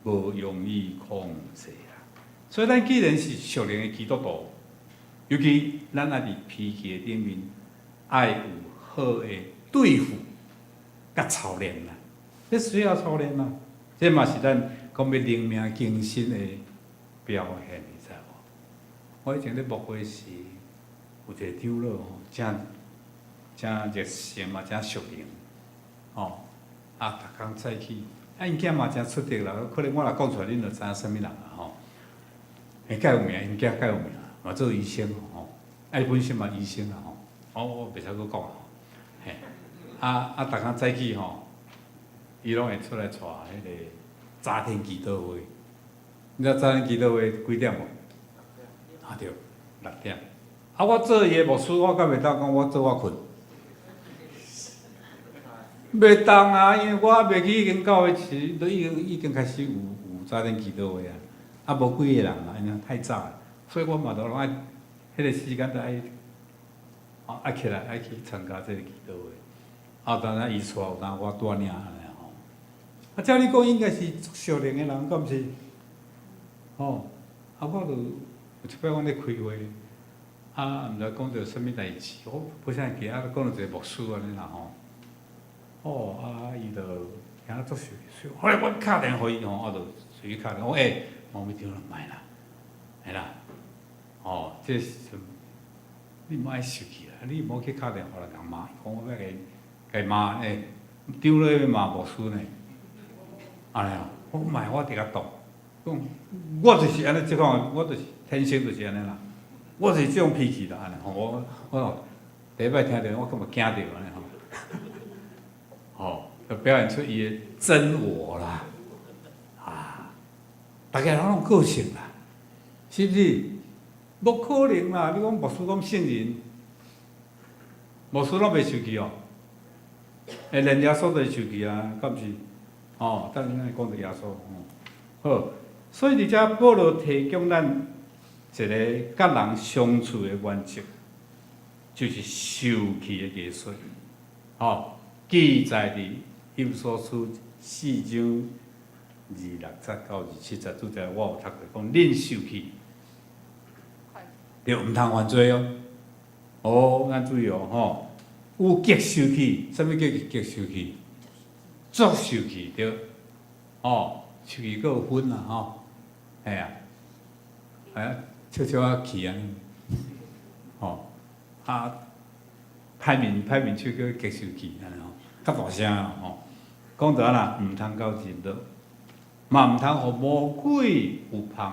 Speaker 5: 無容易控制啦。所以咱既然是屬靈的基督徒，尤其咱愛佇脾氣的頂面，愛有好的對付佮操練啦。這需要操練啦，這嘛是咱講欲靈命更新的表現，你知無？我以前咧牧會時，有一個長老吼，誠誠熱心嘛，誠屬靈，吼，啊，逐工早起，啊，𪜶囝嘛誠出力啦，可能我若講出來，恁就知影啥物人啊吼。會較有名，𪜶囝較有名，嘛做醫生吼，啊，伊本身嘛醫生啊吼，哦，我袂使閣講啊，嘿，啊啊，逐工早起吼，伊攏會出來帶彼個早天祈禱會，你知早天祈禱會幾點無？啊對，6點。啊，我做伊的牧師，我敢袂當講我做我睏？袂當啊，因為我猶未去已經教會時，都已經開始有早天祈禱會啊。啊，無幾個人啊，因為太早了，所以我嘛都攏愛彼個時間都愛，愛起來愛去參加這個祈禱會。啊，當然伊帶有當我帶領按呢吼。啊，照理講應該是足屬靈的人，敢毋是？吼，啊，我就有一擺阮咧開會，啊，毋知講著啥物代誌，我無啥會記，啊，講著一個牧師按呢啦吼。哦，啊，伊就聽足受氣，後來我敲電話予伊吼，我就隨去敲電話，我欸，某咪長老莫啦，嘿啦，哦，這時陣你毋愛受氣啦，你毋好去敲電話來共罵，講我欲共共罵，欸，長老欲罵牧師呢，按呢哦，我莫，我佇遐擋，講我就是按呢這款，我就是天生就是按呢啦，我就是這種脾氣啦，按呢吼，我第一擺聽著，我感覺驚著按呢吼。吼，就表現出伊的真我啦，啊，逐家攏有個性啦，是毋是？無可能啦！你講牧師講聖人，牧師攏袂受氣哦，欸，連耶穌都會受氣啊，敢毋是？哦，等下咱會講著耶穌，吼，好，所以佇遮保羅提供咱一個佮人相處的原則，就是受氣的藝術，吼。記載佇以弗所書四章26節到27節，拄才我有讀過，講恁受氣，著毋通犯罪哦。哦，咱注意哦，吼，有極受氣，啥物叫極受氣？足受氣對，哦，受氣閣有分啦，吼，嘿啊，啊，笑笑仔氣按呢，吼，啊，歹面歹面手叫極受氣按呢吼。較大聲吼，講著按怎，毋通到日落，嘛毋通予魔鬼有縫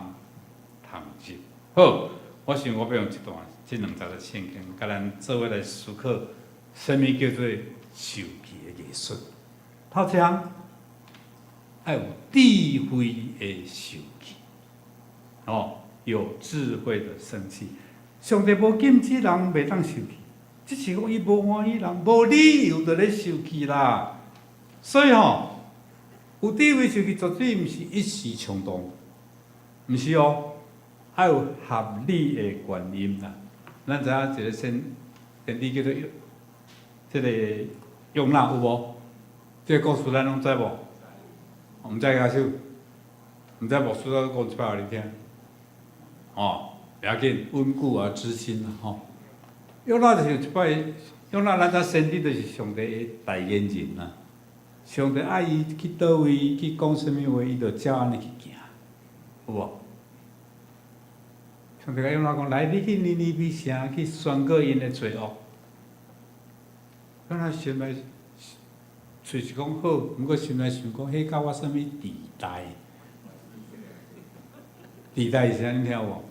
Speaker 5: 通入。好，我想我欲用這段這兩節的聖經，共咱做伙來思考，啥物叫做受氣的藝術。頭一項，愛有智慧的受氣，哦，有智慧的生氣。上帝無禁止人袂當受氣。只是講伊無歡喜人，無理由就咧受氣啦。所以吼，有智慧受氣絕對毋是一時衝動，毋是哦，愛有合理的原因啦。咱知影一個先知叫做這個約拿有無？這個故事咱攏知無？毋知舉手，毋知牧師閣講一擺予你聽。哦，袂要緊，溫故而知新啦，吼。約拿就是一擺，約拿咱知先知就是上帝的代言人啦。上帝愛伊去佗位去講啥物話，伊就照按呢去行，有無？上帝共約拿講：來，你去尼尼微城去宣告𪜶的罪惡。約拿心內喙是講好，毋過心內想講，彼佮我啥物底代？底代是啥？你聽有無？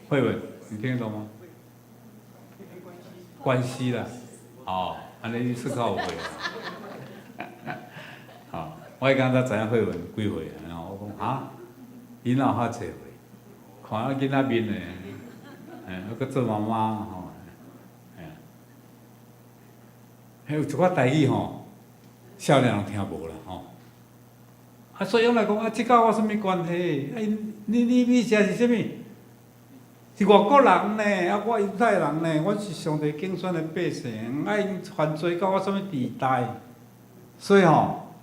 Speaker 5: 慧文，你聽得懂嗎？關係啦，哦，按呢你思考有會。好，我彼工才知影慧文幾歲啊？我講哈，伊哪有遐濟歲？看啊囡仔面的，嘿，閣做媽媽吼，嘿，彼有一寡台語吼，少年人聽無啦吼。啊，所以阮來講啊，這佮我啥物關係？啊，𪜶尼尼微城是啥物？
Speaker 6: 是外國人呢，啊，我猶太人呢，我是上帝揀選的百姓，啊，𪜶犯罪到我啥物地帶？所以吼，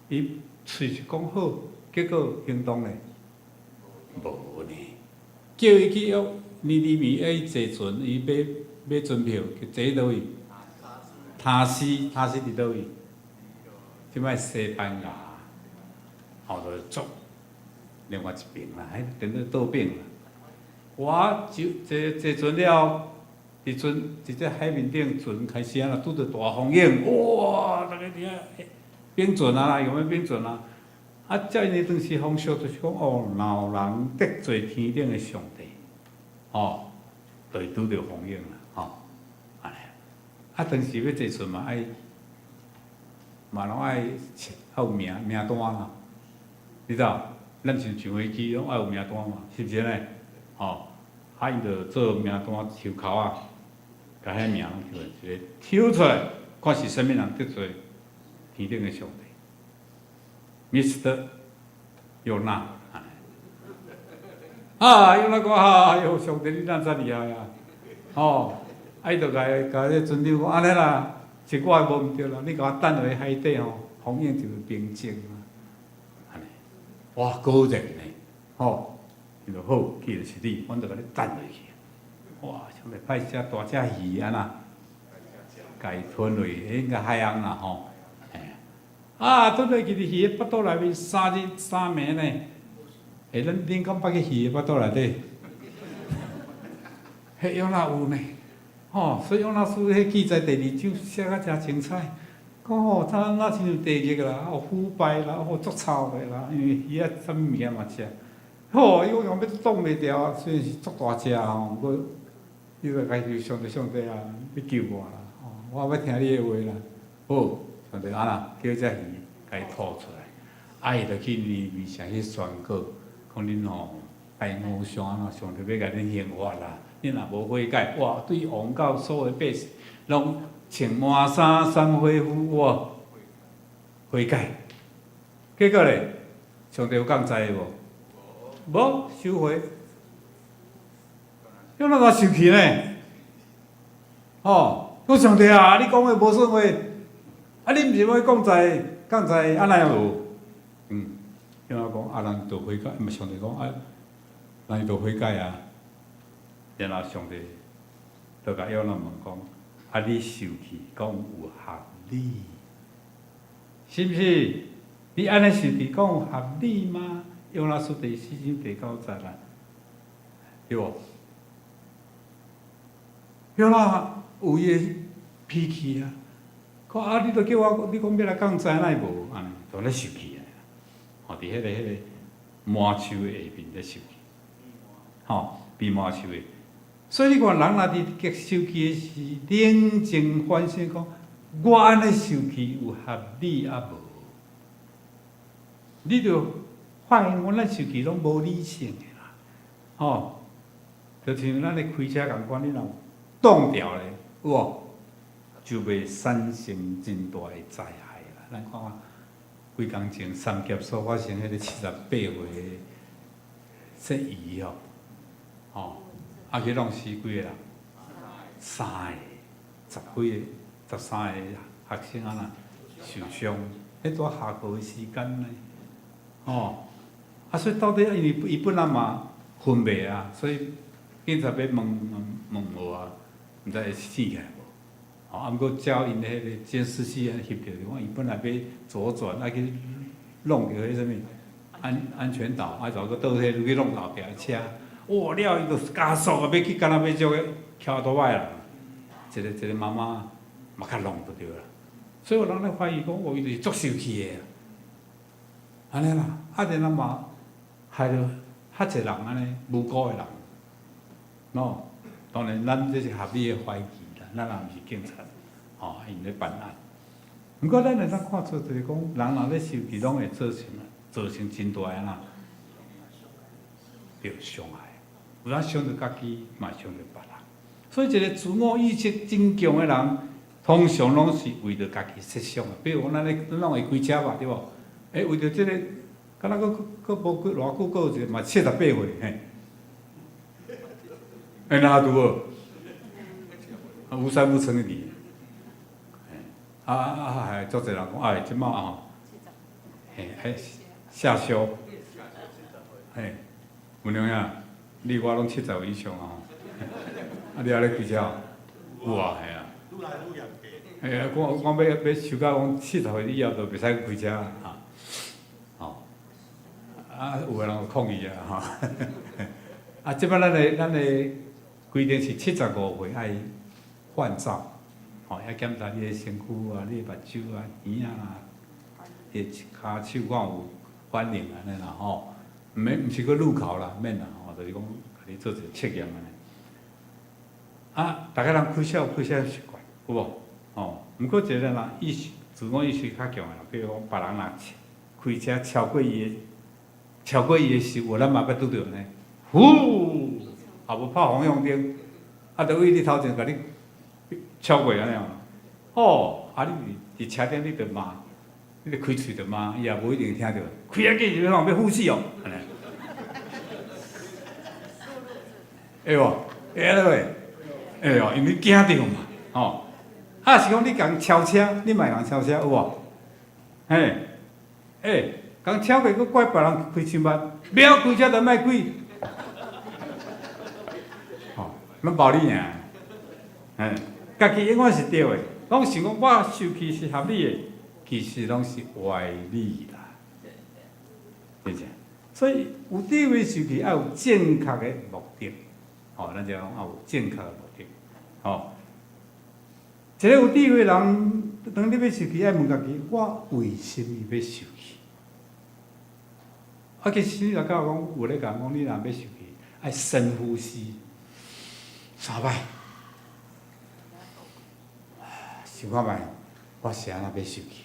Speaker 6: 伊喙是講好，結果行動咧無呢。叫伊去約尼尼微，愛伊坐船，伊買買船票，坐佗位？他施，他施佇佗位？這擺西班牙，吼，就足另外一邊啦，彼等於倒邊啦。我就坐坐船了，佇船佇這海面頂船開始啊，拄著大風湧，哇！逐家佇遐冰船啊啦，用欲冰船啊。啊，照𪜶的當時風俗就是講，哦，若有人得罪天頂的上帝，吼，就會拄著風湧啦，吼，按呢。啊，當時欲坐船嘛，愛嘛攏愛愛有名名單啦，你知無？咱像上飛機攏愛有名單嘛，是毋是按呢？吼，啊，𪜶就做名單抽籤仔，共彼名攏抽一個抽出來，看是啥物人得罪天頂的上帝。Mr. 約拿，啊，約拿講啊，喲，上帝你哪遮厲害啊？吼，啊，伊就共共彼船長講按呢啦，是我的無毋對啦，你共我擲落去海底吼，風湧就會平靜啊。按呢，哇，果然呢，吼，伊就好，既然是你，阮就共你擲落去。哇，上帝派一隻大隻魚按怎，共伊吞落去，應該海翁啦吼。啊，吞落去佇魚的腹肚內面三日三暝呢。欸，咱恁敢捌去魚的腹肚內底？彼約拿有呢，吼，所以約拿書彼記載第二章寫甲誠精彩。講吼，他若親像地獄啦，哦腐敗啦，哦足臭的啦，因為魚仔啥物物件嘛食。吼，伊講欲擋袂牢啊，雖然是足大隻吼，毋過伊就家己上帝上帝啊，欲救我啦，吼，我欲聽你的話啦。好，上帝按怎叫這魚共伊吐出來，啊，伊就去尼尼微城去宣告，講恁吼拜偶像按怎，上帝欲共恁刑罰啦，恁若無悔改，哇，對王到所有百姓，攏穿麻衫、衫灰夫，哇，悔改。結果咧，上帝有降災無？無，收回。約拿就生氣呢？吼，講上帝啊，你講的無算話，啊，你毋是欲降災，降災，啊，哪會無？約拿講啊，人就悔改，毋上帝講啊，人就悔改啊。然後上帝就共約拿問講：啊，你受氣講有合理，是毋是？你按呢受氣講有合理嗎？約拿書第四章第九節啦，對無？約拿有伊的脾氣啊，講啊，你都叫我，你講欲來降災，哪會無按呢？就咧受氣啊！吼，佇彼個麻樹的下面咧受氣，吼，蓖麻樹的。所以你看，人若佇極受氣的時，冷靜反省講，我按呢受氣有合理抑無？你就發現講，咱受氣攏無理性的啦，吼，就像咱咧開車仝款，你若有擋著咧，有無？就會產生真大的災害啦。咱看看幾工前三峽所發生彼個78歲的說魚哦，吼，啊去弄死幾個人？三個，十幾個，13個學生按怎受傷？彼拄下課的時間呢？吼，啊，所以到底因為伊本來嘛昏迷啊，所以警察欲問問問無啊，毋知會醒起來無？吼，啊，毋過照𪜶彼個監視器翕著，講伊本來欲左轉，啊去弄著彼啥物安全島，啊，就閣倒退去弄後壁的車，哇！了伊就加速啊，欲去敢若欲著個騎歐多擺啦，一個一個媽媽嘛較弄就對啦。所以有人咧懷疑講，哦，伊就是足受氣的，按呢啦，啊，然後嘛害著較濟人按呢無辜的人，喏，當然咱這是合理的懷疑啦，咱也毋是警察，吼，𪜶咧辦案。毋過咱會當看出，就是講人若咧受氣，攏會造成真大的哪，著傷害。有當傷著家己，嘛傷著別人。所以一個自我意識真強的人，通常攏是為著家己設想的。比如講，咱咧，咱攏會開車吧，對無？欸，為著這個，敢若閣閣無幾偌久，閣有一個嘛78歲，嘿，欸，哪拄好？啊，有三不成理。啊啊啊！還足濟人講，哎，這擺吼，嘿，愛下修，嘿，有影啊？你我攏70以上啊，啊，你還咧開車？有啊，嘿啊。
Speaker 4: 愈來愈嚴格。
Speaker 6: 嘿啊，講講欲欲收到講70歲以後就袂使開車啊，吼，啊，有的人有抗議啊，吼，啊，這擺咱的規定是75歲愛換照，吼，愛檢查你的身軀啊、你的目睭啊、耳啊、你的跤手看有反應按呢啦吼，毋免，毋是閣路考啦，免啦吼，就是講共你做一個測驗按呢。啊，逐个人開車有開車習慣，有無？吼，毋過一個人若意識、自我意識較強的人，比如講別人若開車超過伊的時，有咱嘛捌拄著呢，呼，也無拍方向燈，啊，就對你頭前共你超過按呢吼，啊，你佇車頂你就罵，你就開喙就罵，伊也無一定聽著，開啊緊是欲創欲赴死哦，按呢，會無？會按呢袂？會哦，因為驚著嘛，吼。啊，是講你共超車，你嘛會共超車有無？嘿，欸，共超過，閣怪別人開傷慢，袂曉開車就莫開，吼，攏無理爾，嘿，家己永遠是對的，攏想講我受氣是合理的，其實攏是歪理啦，對不對？所以有智慧受氣愛有正確的目的，吼，咱就講愛有正確的目的，吼。一個有智慧人，當你欲受氣，愛問家己：我為啥物欲受氣？啊，其實你若甲我講，有咧共講，你若欲受氣，愛深呼吸三擺，想看覓，我是按怎欲受氣？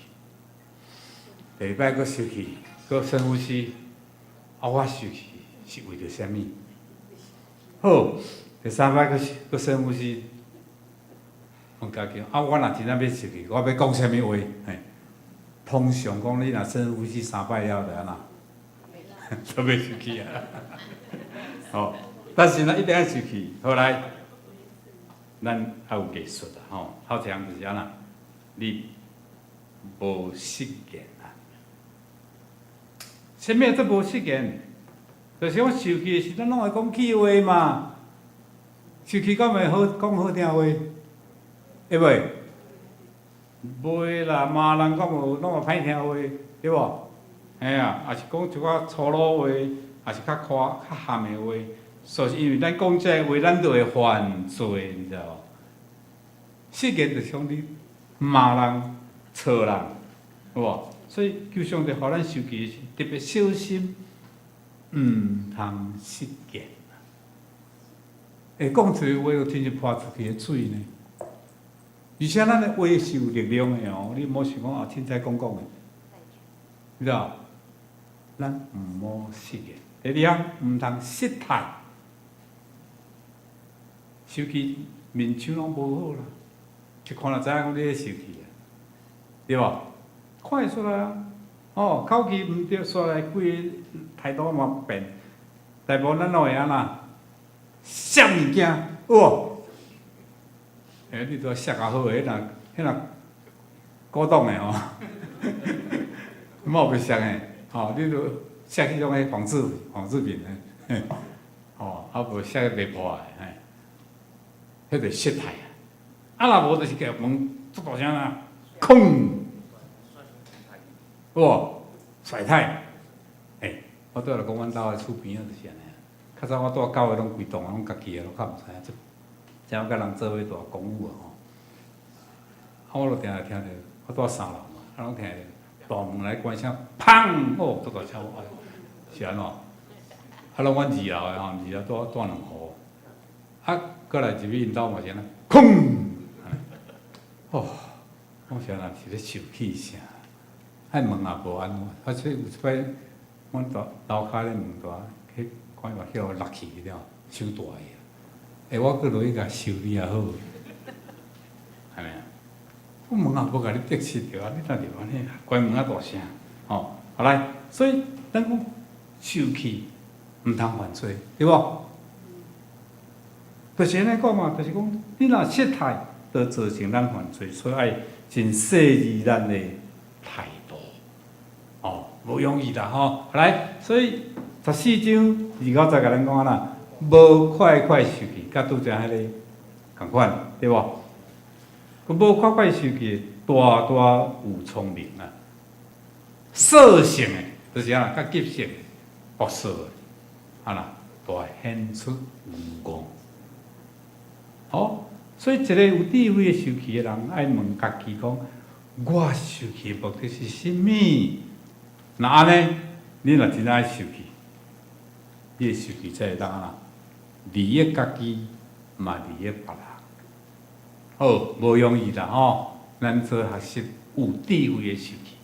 Speaker 6: 第二擺閣受氣，閣深呼吸，啊，我受氣是為著啥物？好，第三擺閣閣深呼吸。問家己，啊，我若真正欲受氣，我欲講啥物話？嘿，通常講你若深呼吸三擺了，就按怎？就袂受氣啊！吼，但是呢，一定愛受氣。好來，咱愛有藝術啦，吼。頭一項就是按怎？你無失言啊？啥物叫做無失言？就是講受氣的時陣，攏會講氣話嘛。受氣敢會好講好聽話？會袂？袂啦，罵人敢無攏會歹聽話，對無？嘿啊，抑是講一寡粗魯話，抑是較誇較含的話，所以因為咱講這个話，咱就會犯罪，你知無？失言就是講你罵人、錯人，有無？所以求上帝予咱受氣時，特別小心，毋通失言。會講出來話，就親像潑出去的水呢。而且咱的話是有力量的哦，你莫想講啊，凊彩講講的，你知無？咱毋好失言。第二項，毋通失態。受氣面相攏無好啦，一看就知影講你咧受氣啊，對無？看會出來啊，哦，口氣毋對，煞來規个態度嘛變。大部分咱攏會按怎？摔物件，有無？欸，你拄摔較好的，彼若彼若古董的吼，莫袂摔的，吼，你著摔彼種彼仿製品的，吼，啊無摔袂破的，嘿，彼就失態啊！啊，若無就是共門足大聲啊，空，有無？甩軚，欸，我拄仔就講阮兜的厝邊仔就是按呢。較早我蹛教會攏規棟攏家己的，攏較毋知影，這這我佮人做伙蹛公寓啊吼。啊，我就定定聽著，我蹛三樓嘛，啊，攏聽著大門來關聲，砰！哦，足大聲，是按怎？啊，攏阮二樓的吼，二樓蹛蹛兩戶，啊，過來入去𪜶兜嘛是按呢，空！哦，講是按怎？是咧受氣啥？彼門也無按怎，啊，所以有一擺，阮蹛樓跤咧門蹛，彼關嘛叫落去了，傷大個。欸，我閣落去共修理也好，按呢？我門也無共你得失著啊，你哪會按呢關門遮大聲？吼，好來，所以咱講受氣毋通犯罪，對無？就是按呢講嘛，就是講你若失態，就造成咱犯罪，所以愛真細膩咱的態度。哦，無容易啦吼。來，所以14章29節共咱講按怎，無快快受氣，佮拄才彼个仝款，對無？閣無快快受氣，大大有聰明啊。獸性的，就是按怎，較急性的，暴躁的，按怎，大顯出愚戇。好，所以一個有智慧的受氣的人，愛問家己講：我受氣的目的是啥物？若按呢，你若真愛受氣，你的受氣才會當按怎？利益家己，嘛利益別人。好，無容易啦吼！咱做學習有智慧的受氣。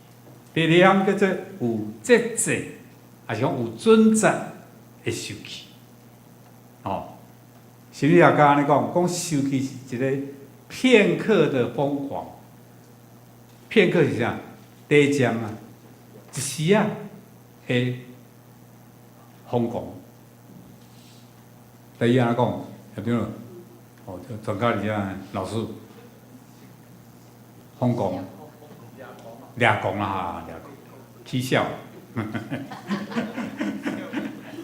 Speaker 6: 第二項叫做有節制，抑是講有準則的受氣。哦，心理學家按呢講，講受氣是一個片刻的瘋狂。片刻是啥？短暫啊，一時仔的瘋狂。第二按怎講？校長，哦，專家佇遮老師，瘋狂，掠狂啦，掠狂，起痟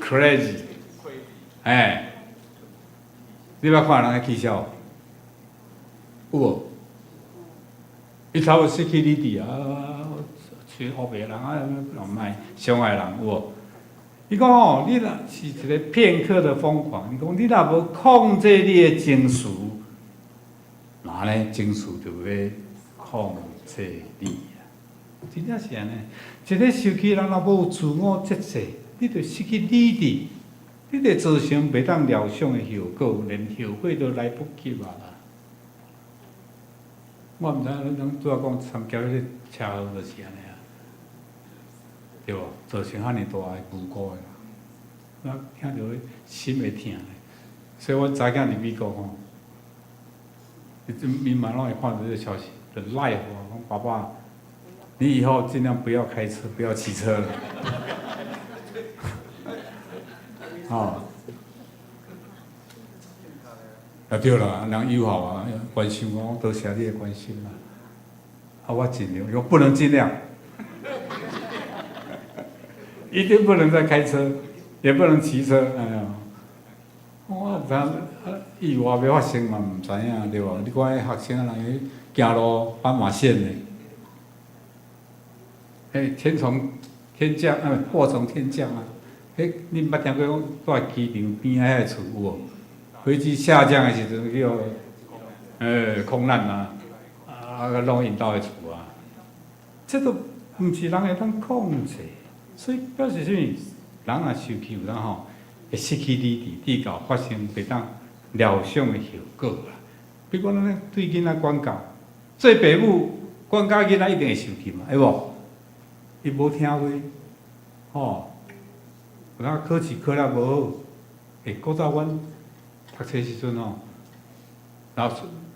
Speaker 6: ，crazy，哎，你捌看人咧起痟？有無？伊頭失去理智啊，吹烏白人啊，毋愛傷害人有無？伊講吼，你若是一個片刻的瘋狂，伊講你若無控制你的情緒，那呢情緒就欲控制你啊！真正是按呢，一個受氣人若無自我節制，你就失去理智，你就造成袂當料想的後果，連後悔都來不及啊！我毋知影咱拄仔講參加彼個車禍就是按呢啊，對無？造成遐爾大的無辜的人，我聽著心會疼。所以阮查囝佇美國吼，伊嘛攏會看著這個消息，就賴我講爸爸，你以後盡量不要開車，不要騎車了。哦，啊對啦，人友好啊，關心我，多謝你的關心啦。啊，我盡量，我不能盡量，一定不能再開車，也不能騎車。哎呀，我毋知啊，意外欲發生嘛，毋知影對無？你看彼學生啊，人去行路斑馬線呢，欸，天從天降，啊，禍從天降啊！彼你毋捌聽過講蹛機場邊仔彼个厝有無？飛機下降的時陣叫，空難啊，啊，攏𪜶兜的厝啊，這都毋是人會當控制，所以表示啥物？人若受氣有當吼，會失去理智，至到發生袂當料想的後果啦。比如講咱對囡仔管教，做爸母管教囡仔一定會受氣嘛，會無？伊無聽話，吼，有當考試考了無好，欸，古早阮讀冊時陣吼，老師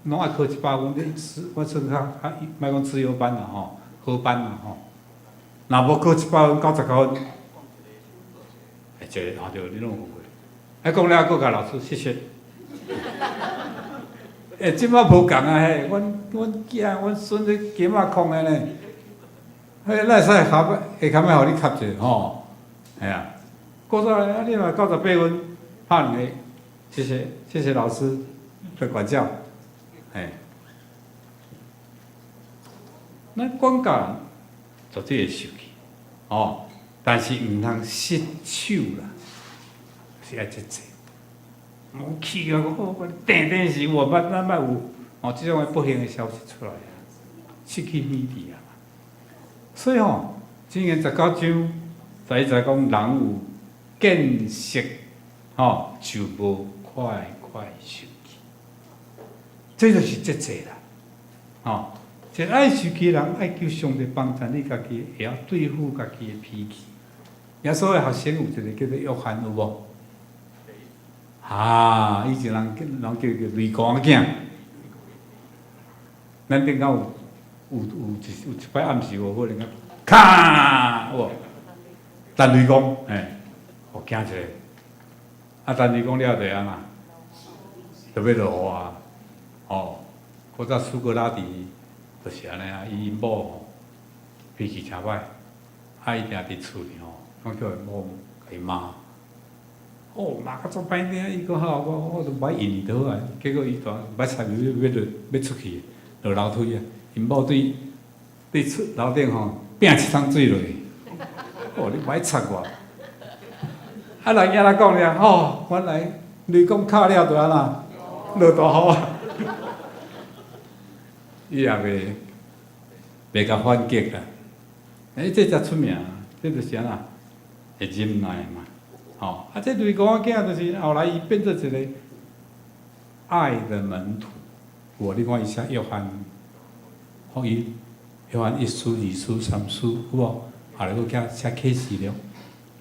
Speaker 6: 攏愛考100分，你我算較較，莫講資優班啦吼，好班啦吼，若無考100分，99分，欸，這個啊對，你攏有過。啊，講了閣共老師謝謝。欸，這擺無仝啊嘿，阮阮囝、阮孫咧金仔空的呢，彼咱會使下擺下跤欲予你磕者吼，嘿啊。古早啊，你若98分，拍兩個，謝謝謝謝老師的管教，嘿。咱管教絕對會受氣，哦，但是毋通失手啦，是愛節制。無氣啊！我定定是我捌咱捌有哦，這種不幸的消息出來啊，失去理智啊。所以吼，箴言19章11節講，人有見識，吼就無快快受氣，這就是節制啦。吼，一個愛受氣的人，愛求上帝幫助你家己會曉對付家己的脾氣。耶穌的學生有一個叫做約翰，有無？啊！以前人叫人叫叫雷公仔囝。咱頂間有有有一有一擺暗時無可能啊，咔！有無？彈雷公，嘿，予驚一下。啊，彈雷公了就按怎？就欲落雨啊，吼！古早蘇格拉底就是按呢啊，伊𪜶某吼脾氣誠歹，啊伊定佇厝裡吼，攏叫伊某共伊罵。哦，罵甲足歹聽，伊講好，我我都無愛應伊就好啊。結果伊蹛欲插欲欲落欲出去落樓梯啊，𪜶某對對出樓頂吼拚一桶水落去。哦，你無愛插我。啊，人遐來講爾，吼，原來雷公敲了就按怎落大雨啊！伊也袂袂共反擊啦。欸，這才出名，這就是按怎會忍耐嘛。吼，啊，這雷公仔囝就是後來伊變做一個愛的門徒。有無？你看伊寫約翰福音，約翰一書、二書、三書，有無？後來閣寫寫啟示錄，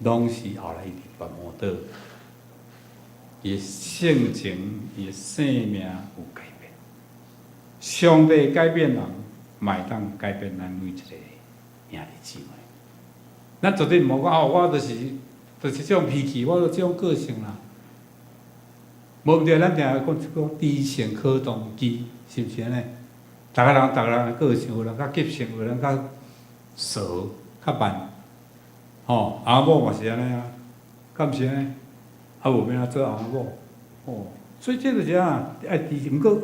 Speaker 6: 攏是後來伊佇拔摩島，伊的性情、伊的生命有改變。上帝改變人，嘛會當改變咱每一個兄弟姊妹。咱絕對毋好講哦，我就是這種脾氣，我就這種個性啦。無毋對，咱定定講講知性可動機，是毋是按呢？逐个人逐个人的個性，有人較急性，有人較傻、較慢。吼，翁某嘛是按呢啊，敢毋是按呢？啊，無欲按怎做翁某？吼，所以這就是啊，愛知，毋過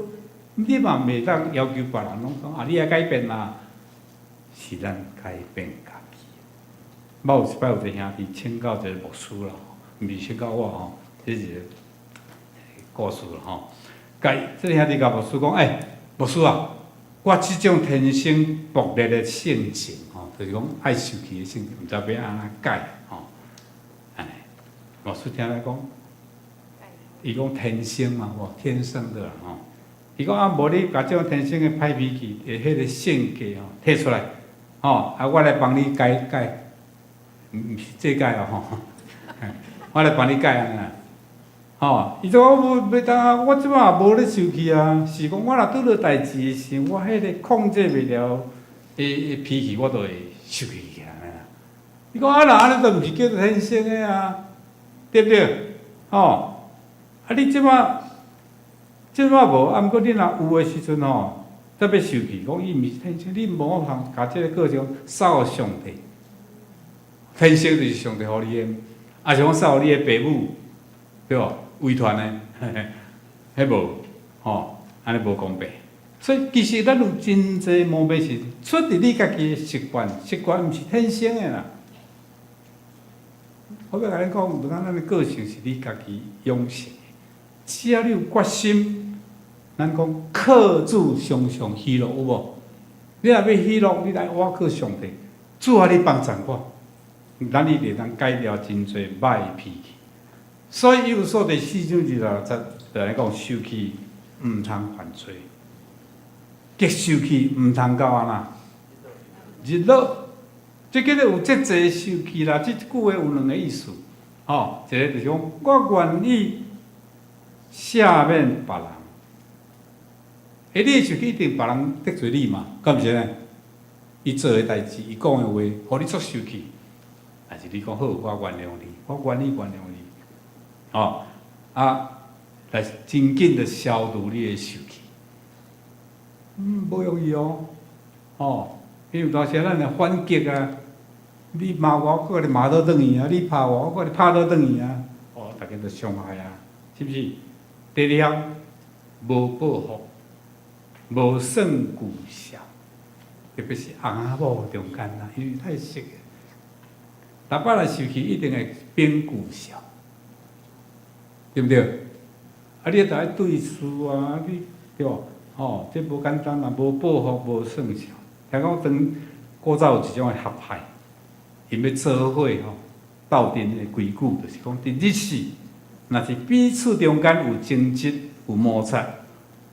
Speaker 6: 你嘛袂當要求別人攏講啊，你愛改變啦，是咱改變家己。捌有一擺有一個兄弟請教一個牧師啦，毋是請教我吼，這是一個故事啦吼。共這個兄弟共牧師講，欸，牧師啊，我這種天生暴烈的性情吼，就是講愛受氣的性情，毋知欲按怎改吼。按呢，牧師聽來講，伊講天生嘛，無天生的啦吼。伊講啊，無你共這種天生的歹脾氣的彼個性格吼，提出來，吼，啊，我來幫你改改，毋是這改哦吼，我來幫你改按呢。吼，伊講我無袂當啊，我這擺也無咧受氣啊，是講我若拄著代誌的時，我彼個控制袂牢的脾氣，我就會受氣起來啦。伊講啊，若按呢就毋是叫做天生的啊，對毋對？吼，啊你這擺這擺無，啊毋過你若有的時陣吼，才欲受氣，講伊毋是天生，你無法通共這個個性送予上帝。天生就是上帝予你的，抑是講送予你的爸母，對無？遺傳的，彼無，吼，按呢無公平。所以其實咱有真濟毛病是出佇你家己的習慣，習慣毋是天生的啦。我欲共你講，有當咱的個性是你家己養成的，只要你有決心，咱講靠主常常喜樂有無？你若欲喜樂，你來倚靠上帝，主啊，你幫贊我，咱你會當改掉真濟歹脾氣。所以以弗所第4章26節就來講，受氣毋通犯罪，極受氣毋通到按怎？日落，這叫做有節制受氣啦。這句話有兩個意思，吼，一個就是講我願意赦免別人，欸，你受氣一定別人得罪你嘛，敢毋是按呢？伊做的代誌，伊講的話，予你足受氣，但是你講好，我原諒你，我願意原諒你。吼，啊，來真緊的消除你的受氣，無容易哦，吼，因為有當時咱會反擊啊，你罵我，我閣共你罵倒轉去啊；你拍我，我閣共你拍倒轉去啊。哦，逐家都傷害啊，是毋是？第二項，無報復，無算舊仇，特別是翁仔某中間啦，因為太熟。逐擺來受氣，一定會變舊仇。對毋對？啊，你著愛對事啊，你對無？吼，這無簡單啊，無報復，無算數。聽講當古早有一種的學派，𪜶欲做伙吼，鬥陣的規矩，就是講佇日時，若是彼此中間有爭執、有摩擦，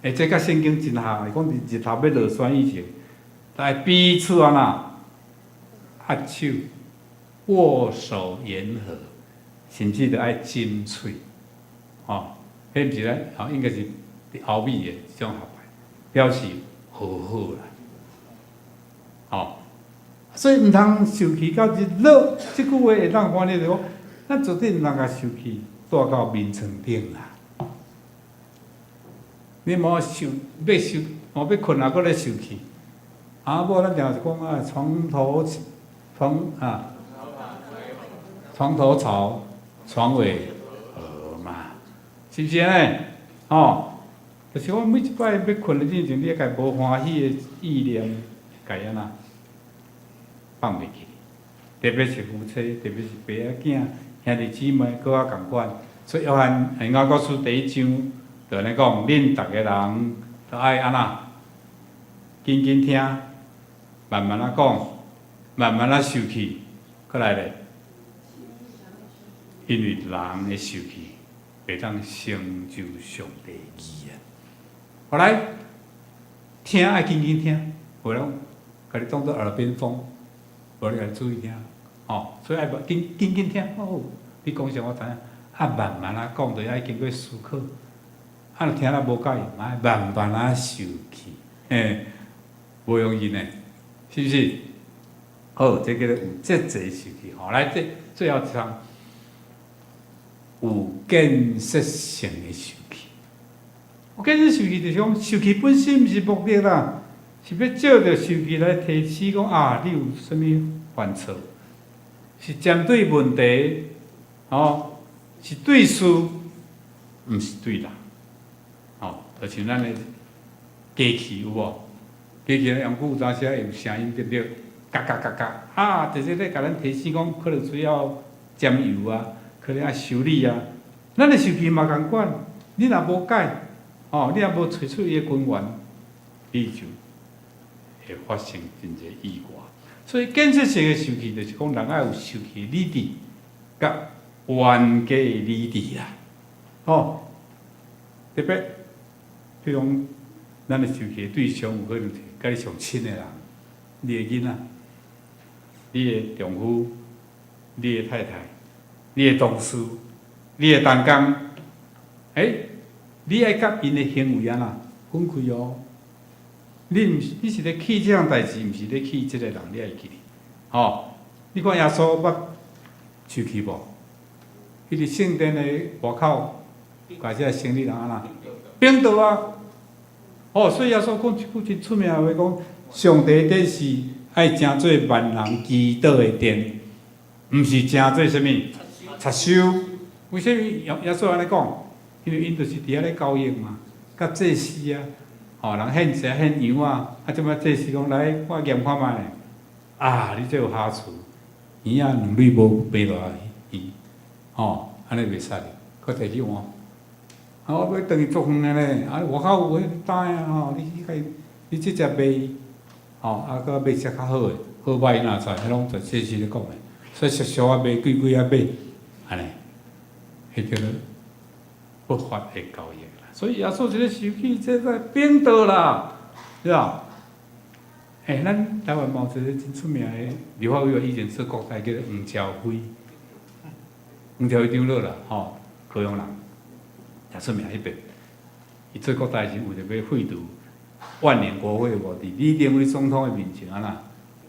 Speaker 6: 欸，這佮聖經真合，伊講佇日頭欲落山以前，愛彼此按怎握手、握手言和，甚至著愛親喙。吼，彼毋是咱，吼，應該是佇歐美的這種學派，表示和好啦。吼，所以毋通受氣到日落，這句話會當翻譯就講，咱絕對毋通共受氣帶到眠床頂啦。你莫受欲受，哦欲睏啊，閣咧受氣。啊，無咱定是講啊，床頭床啊，床頭吵，床尾和嘛，是毋是按呢？吼，就是講每一擺欲睏的之前，你愛共無歡喜的意念，共按怎放袂記。特別是夫妻，特別是爸仔囝、兄弟姊妹，閣較仝款。所以約翰雅各書第一章就按呢講，恁逐个人都愛按怎？緊緊聽，慢慢仔講，慢慢仔受氣，閣來咧。因為人的受氣會當成就上帝義啊！後來聽愛緊緊聽，無人共你當做耳邊風，無你共注意聽，吼，所以愛緊緊緊聽。哦，你講啥我知影。啊，慢慢仔講，就愛經過思考。啊，若聽了無佮意，嘛愛慢慢仔受氣，嘿，無容易呢，是毋是？好，這叫做有節制受氣。吼，來，這最後一項，有建設性的受氣。有建設受氣就是講，受氣本身毋是目的啦，是欲藉著受氣來提醒講啊，你有啥物犯錯，是針對問題，吼，是對事，毋是對人，吼，就像咱的機器有無？機器用久有當時會有聲音對毋對？嘎嘎嘎嘎，啊，就是咧共咱提醒講，可能需要添油啊，可能愛修理啊。咱的受氣嘛仝款，你若無改，吼，你若無揣出伊的根源，你就會發生真濟意外。所以建設性的受氣，就是講人愛有受氣理智，佮冤家的理智啦。吼，特別，比如講，咱的受氣的對象有可能是佮你上親的人，你的囡仔，你的丈夫，你的太太，你的同事，你的同工，欸，你愛佮𪜶的行為按怎分開哦。你毋是，你是咧氣這項代誌，毋是咧氣這個人，你愛記得，吼。你看耶穌捌受氣無？伊佇聖殿的外口，共這个生理人按怎？反倒啊！哦，所以耶穌講一句真出名的話，講上帝殿是愛成做萬人祈禱的殿，毋是成做啥物？賊收。為啥物耶穌按呢講？因為𪜶就是佇遐咧交易嘛，佮祭司啊，吼，人獻蛇獻羊啊，啊，這擺祭司講來，我驗看覓咧，啊，你這有瑕疵，耳仔兩蕊無爬落來，吼，按呢袂使，閣提去換。啊，我欲轉去足遠的咧，啊，外口有彼個擔啊吼，你去共伊，你直接賣，吼，啊，閣賣只較好的，好歹若知，彼攏就祭司咧講的，所以俗俗啊賣，貴貴啊買，按呢，彼叫做不法的交易啦。所以耶穌這个受氣，這個反倒啦，對吧？欸，咱台灣嘛有一個真出名的立法委員，以前做國代叫做黃朝輝，黃朝輝長老啦，吼，高雄人，誠出名彼邊。伊做國代時，為著欲廢除萬年國會無？佇李登輝總統的面前按怎？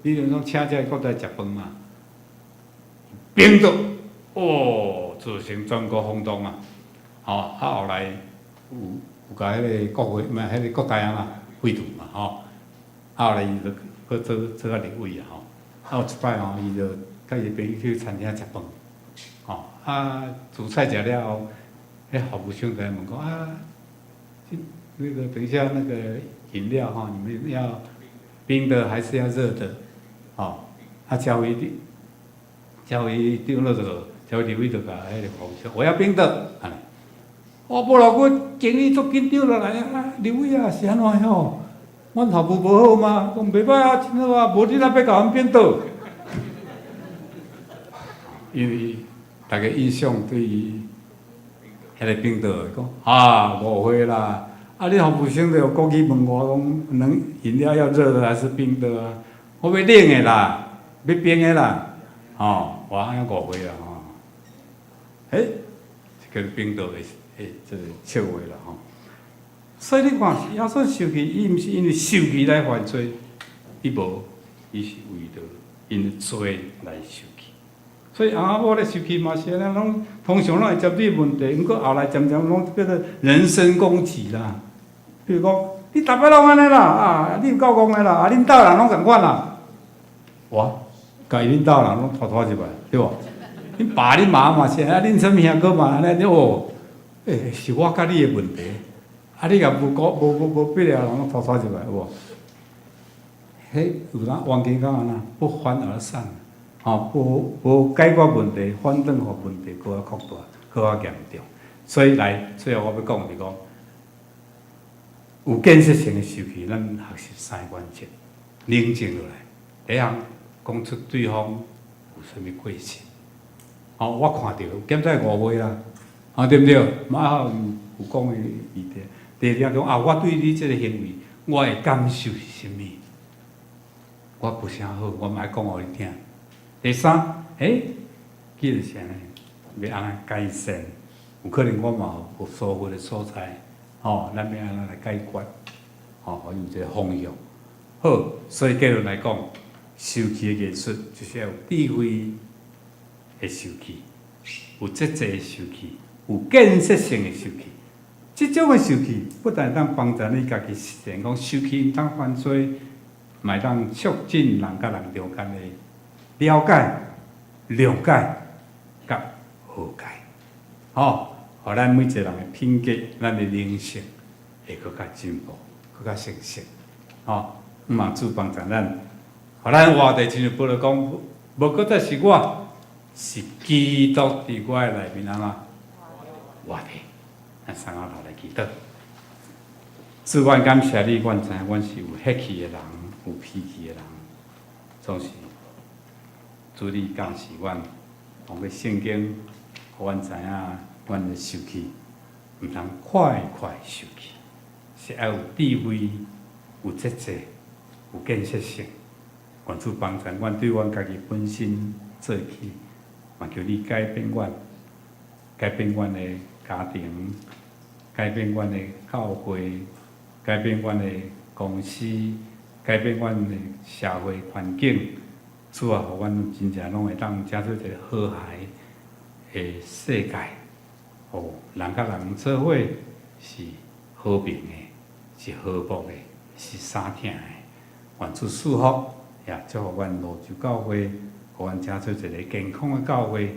Speaker 6: 李登輝總請這个國代食飯嘛，反倒，哦，造成全國轟動啊！吼，啊後來有共彼个國會，毋彼个國代按怎廢除嘛，吼。啊後來伊就閣做做甲立委啊，吼。啊有一擺吼，伊就佮伊朋友去餐廳食飯，吼，啊煮菜食了後，彼服務生就來問講啊，那個等一下那個飲料吼，你們要冰的還是要熱的？吼，啊朝輝朝輝長老就朝輝立委就共彼個服務生，我要冰的，按呢。哦，無老久經理足緊張落來啊，立委啊是按怎吼？阮服務無好嗎？講袂歹啊，真好啊，無你若欲共阮反倒？因為逐家印象對於彼个反倒講啊誤會啦！啊，你服務生就用國語問我講，能飲料要熱的還是冰的啊？我欲冷的啦，欲冰的啦，吼，我按呢誤會啦吼。欸，這個反倒的欸，這個笑話啦吼。所以你看，耶穌受氣，伊毋是因為受氣來犯罪，伊無，伊是為著𪜶的罪來受氣。所以翁仔某咧受氣嘛是按呢，攏通常攏會針對問題，毋過後來漸漸攏變做人身攻擊啦。比如講，你逐擺攏按呢啦，啊，你有夠戇的啦，啊，恁兜人攏仝款啦，哇，共伊恁兜人攏拖拖入來，對無？恁爸恁媽嘛是，啊，恁啥物兄哥嘛按呢，哦，欸，是我佮你的問題，啊，你若無顧無無無必要，人攏拖拖入來，有無？彼有當冤家講按怎，不歡而散，吼，無無解決問題，反轉予問題閣較擴大，閣較嚴重。所以來，最後我欲講是講，有建設性的受氣，咱學習三個原則，冷靜落來。第一項，講出對方有啥物過失，吼，我看著檢在誤會啦，啊對毋對？嘛有講的議題。第二點講啊，我對你這个行為，我的感受是啥物？我無啥好，我嘛愛講予你聽。第三，欸，既然是按呢，欲按怎改善？有可能我嘛有疏忽的所在，吼，咱欲按怎來解決？吼，予伊有一个方向。好，所以結論來講，受氣的藝術就是要有智慧的受氣，有節制的受氣，有建設性的受氣。這種的受氣，不但會當幫助你家己實現講受氣毋通犯罪，嘛會當促進人佮人中間的了解、諒解、佮和解。吼，予咱每一个人的品格、咱的靈性會閣較進步、閣較成熟。吼，嘛主幫助咱，予咱活得親像保羅講，無閣再是我，是基督佇我的內面按怎活著。咱三個頭來祈禱。主，阮感謝你，阮知影阮是有血氣的人，有脾氣的人，總是主你教示阮，通過聖經，予阮知影，阮的受氣毋通快快受氣，是愛有智慧、有節制、有建設性。願主幫助阮，對阮家己本身做起，嘛求你改變阮，改變阮的家庭，改變阮的教會，改變阮的公司，改變阮的社會環境。主啊，予阮真正攏會當成做一个和諧的世界，予人佮人做伙是和平的，是和睦的，是相疼的。願主賜福，也祝福阮蘆洲教會，予阮成做一个健康的教會，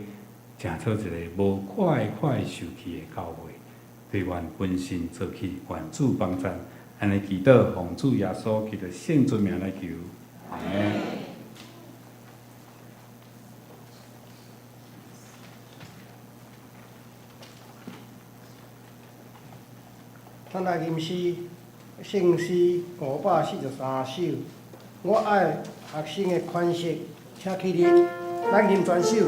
Speaker 6: 成做一个無快快受氣的教會。對阮本身做起，願主幫贊，按呢祈禱，奉主耶穌基督聖尊名來求，阿們。
Speaker 3: 咱來吟詩，聖詩543首。我愛學生的款式，請起立，咱吟全首。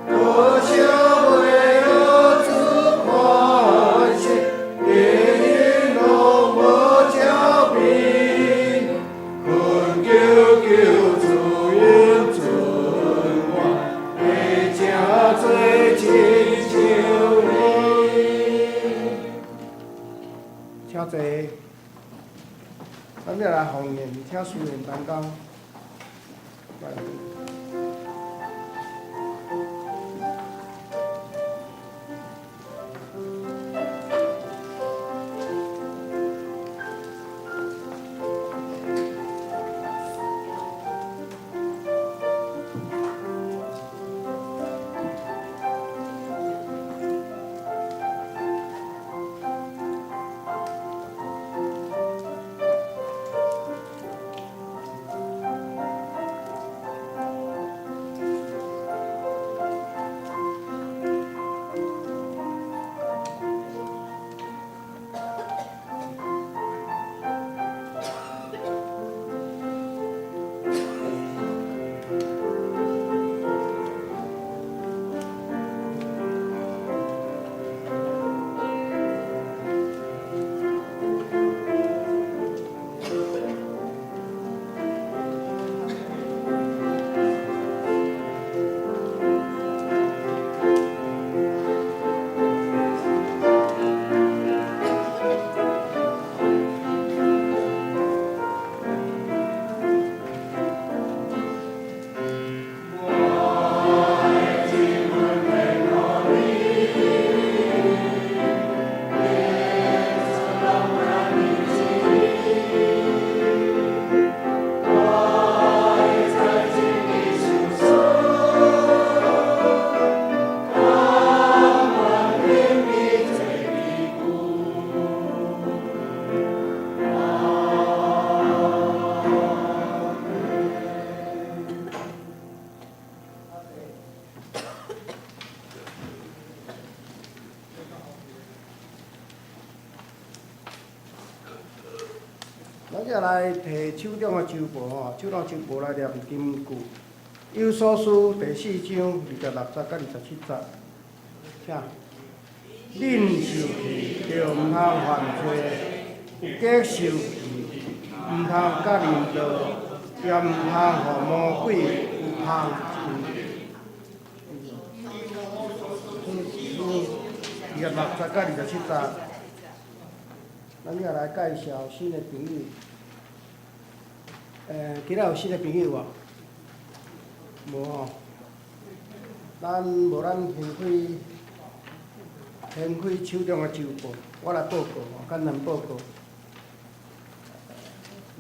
Speaker 4: 可惜袂學主款。
Speaker 3: 咱來奉獻，請司獻同工。來。咱再來提手中的周報吼，手中周報來念金句，有所思第四章26節佮27節，請。恁受氣就毋通犯罪，有假受氣，毋通佮人鬥，也毋通予魔鬼有空26節佮27節。咱再來介紹新的朋友。今仔有新的朋友無？無吼。咱無咱先開手中的周報，我來報告吼，簡單報告。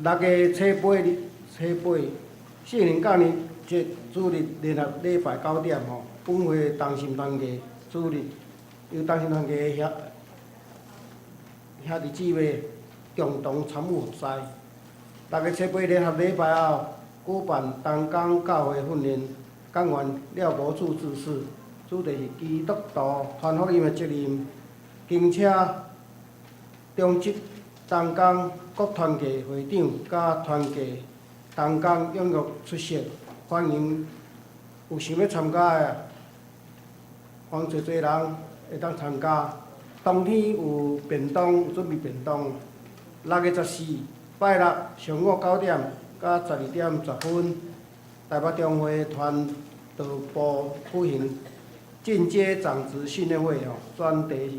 Speaker 3: 6月初八日，初八，聖靈教年節主日聯合禮拜9點吼，本會同心同意主日，由同心同意兄弟姊妹共同參與服侍。6月初八聯合禮拜後，舉辦同工教會訓練講員廖國柱執事，主題是基督徒傳福音的責任。經請中職同工各團契會長佮團契同工踴躍出席，歡迎有想欲參加的，歡迎濟濟人會當參加。當天有便當，有準備便當。6月14拜六上午9點到12點10分，台北中會傳道部舉行進階長職訓練會吼，專題是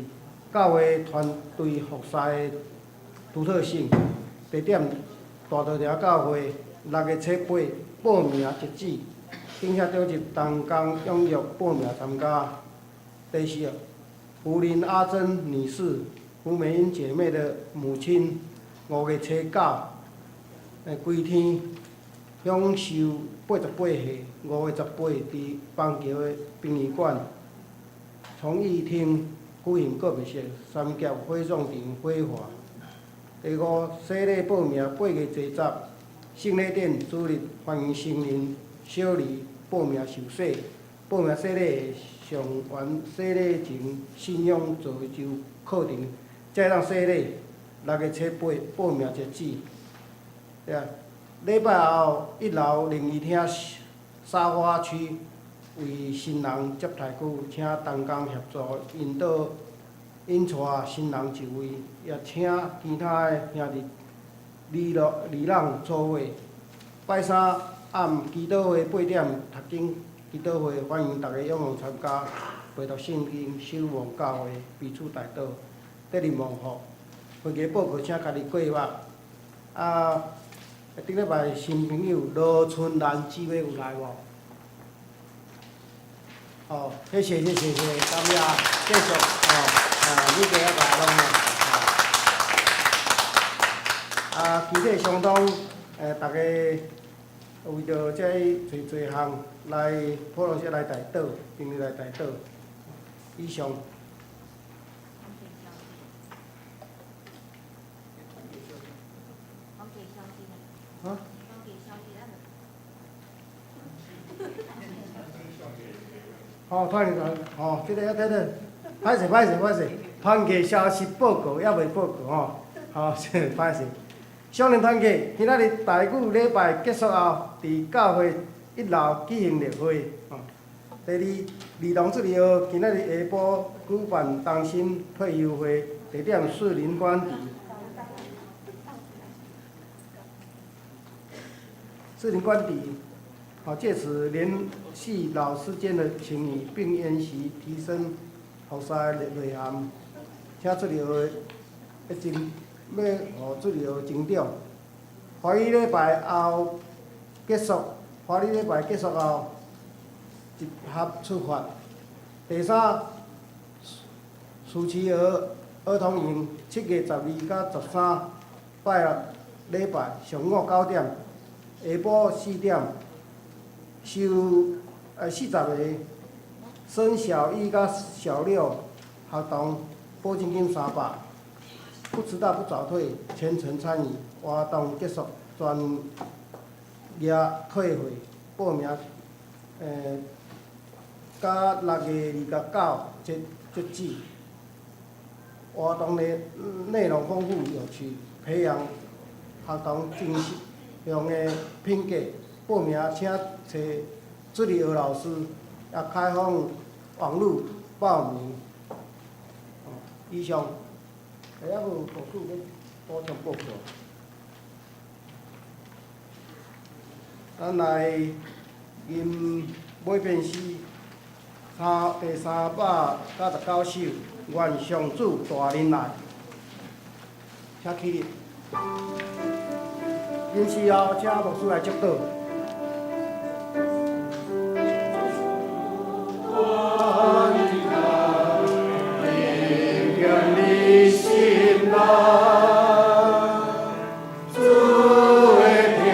Speaker 3: 教會團隊服侍的獨特性。地點大稻埕教會，6月初八報名截止，敬請長職同工踴躍報名參加。第四，胡林阿珍女士、胡美英姐妹的母親，5月初9，歸天享壽88歲，5月18佇板橋的殯儀館崇義廳舉行告別式，三峽火葬場火化。第五，洗禮報名8月初10，聖禮殿主日歡迎新人小兒報名受洗，報名洗禮的上完洗禮前信仰造就課程，才會當洗禮。6月初8報名截止。對啊，禮拜後一樓禮儀廳沙發區為新人接待區，請同工協助引導引帶新人就位，也請其他的兄弟禮讓禮讓座位。拜三暗祈禱會8點讀經祈禱會，歡迎大家踴躍參加。陪讀聖經、守望教會，彼此代禱，得力蒙福。會議報告請家己過目。啊，頂禮拜新朋友羅春蘭姊妹有來無？哦，謝謝謝謝謝，感謝，繼續哦，啊，你加一來攏哦。啊，其實相當，逐家為著這濟濟項來普羅士來代禱，並來代禱。以上。啊？吼，突然間，吼，這個，這個，歹勢歹勢歹勢，團契消息報告猶未報告吼，吼，歹勢。少年團契今仔日大語禮拜結束後，佇教會一樓舉行例會。吼，第二，兒童主日學今仔日下晡舉辦童心退休會，地點士林官邸。士林官邸，好，藉此聯繫老師間的情誼，並研習提升學生的內涵。請主日學的增，欲予主日學增長。華語禮拜後結束，華語禮拜結束後，集合出發。第三，暑期兒兒童營7月12佮13拜六禮拜上午9點，下晡4點，收40個升小一佮小六學童保證金300，不遲到不早退，全程參與。活動結束，全額退費。報名到6月29截截止。活動的內容豐富有趣，培養學童正向的品格。報名請揣主日學老師，也開放網路報名。以上，還有無報告欲補充報告？咱來吟尾篇詩，第399首，願上主帶恁來，請起立。吟詩後，請牧師來祝禱。
Speaker 4: 帶恁來，恩典你心內，主的疼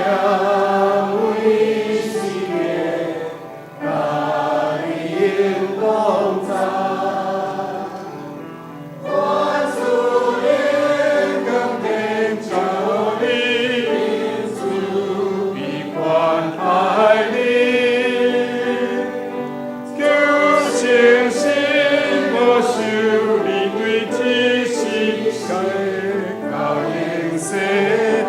Speaker 4: 每時刻，佮你同在。願主榮光天照你，慈悲關愛你，求聖神保守你對這世界到永世代。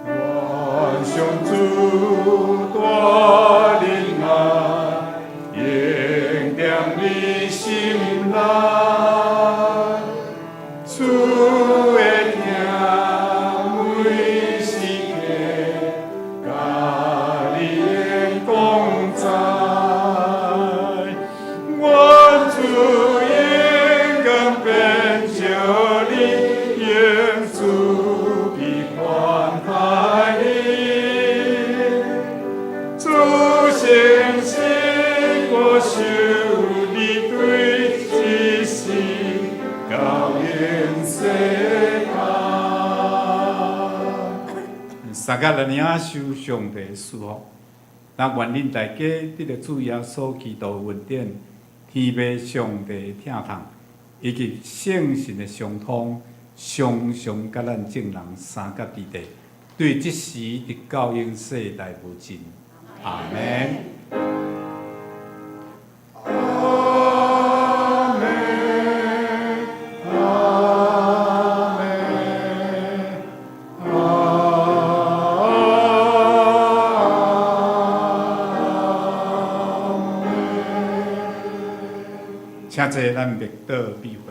Speaker 4: 願上主帶恁來，恩典你心內，主的疼每時刻，佮你同在。願主榮光遍照你，用慈悲關愛你。主聖神保守你對這世到永世代。
Speaker 6: 三甲來領受上帝賜福，那願恁大家得著主耶穌基督恩典、天父上帝疼痛，以及聖神的相通，常常佮咱眾人相佮佇地，對這時直到永世代無盡。阿門。
Speaker 4: 阿門，阿門，阿門。
Speaker 6: 請坐，咱默禱閉會。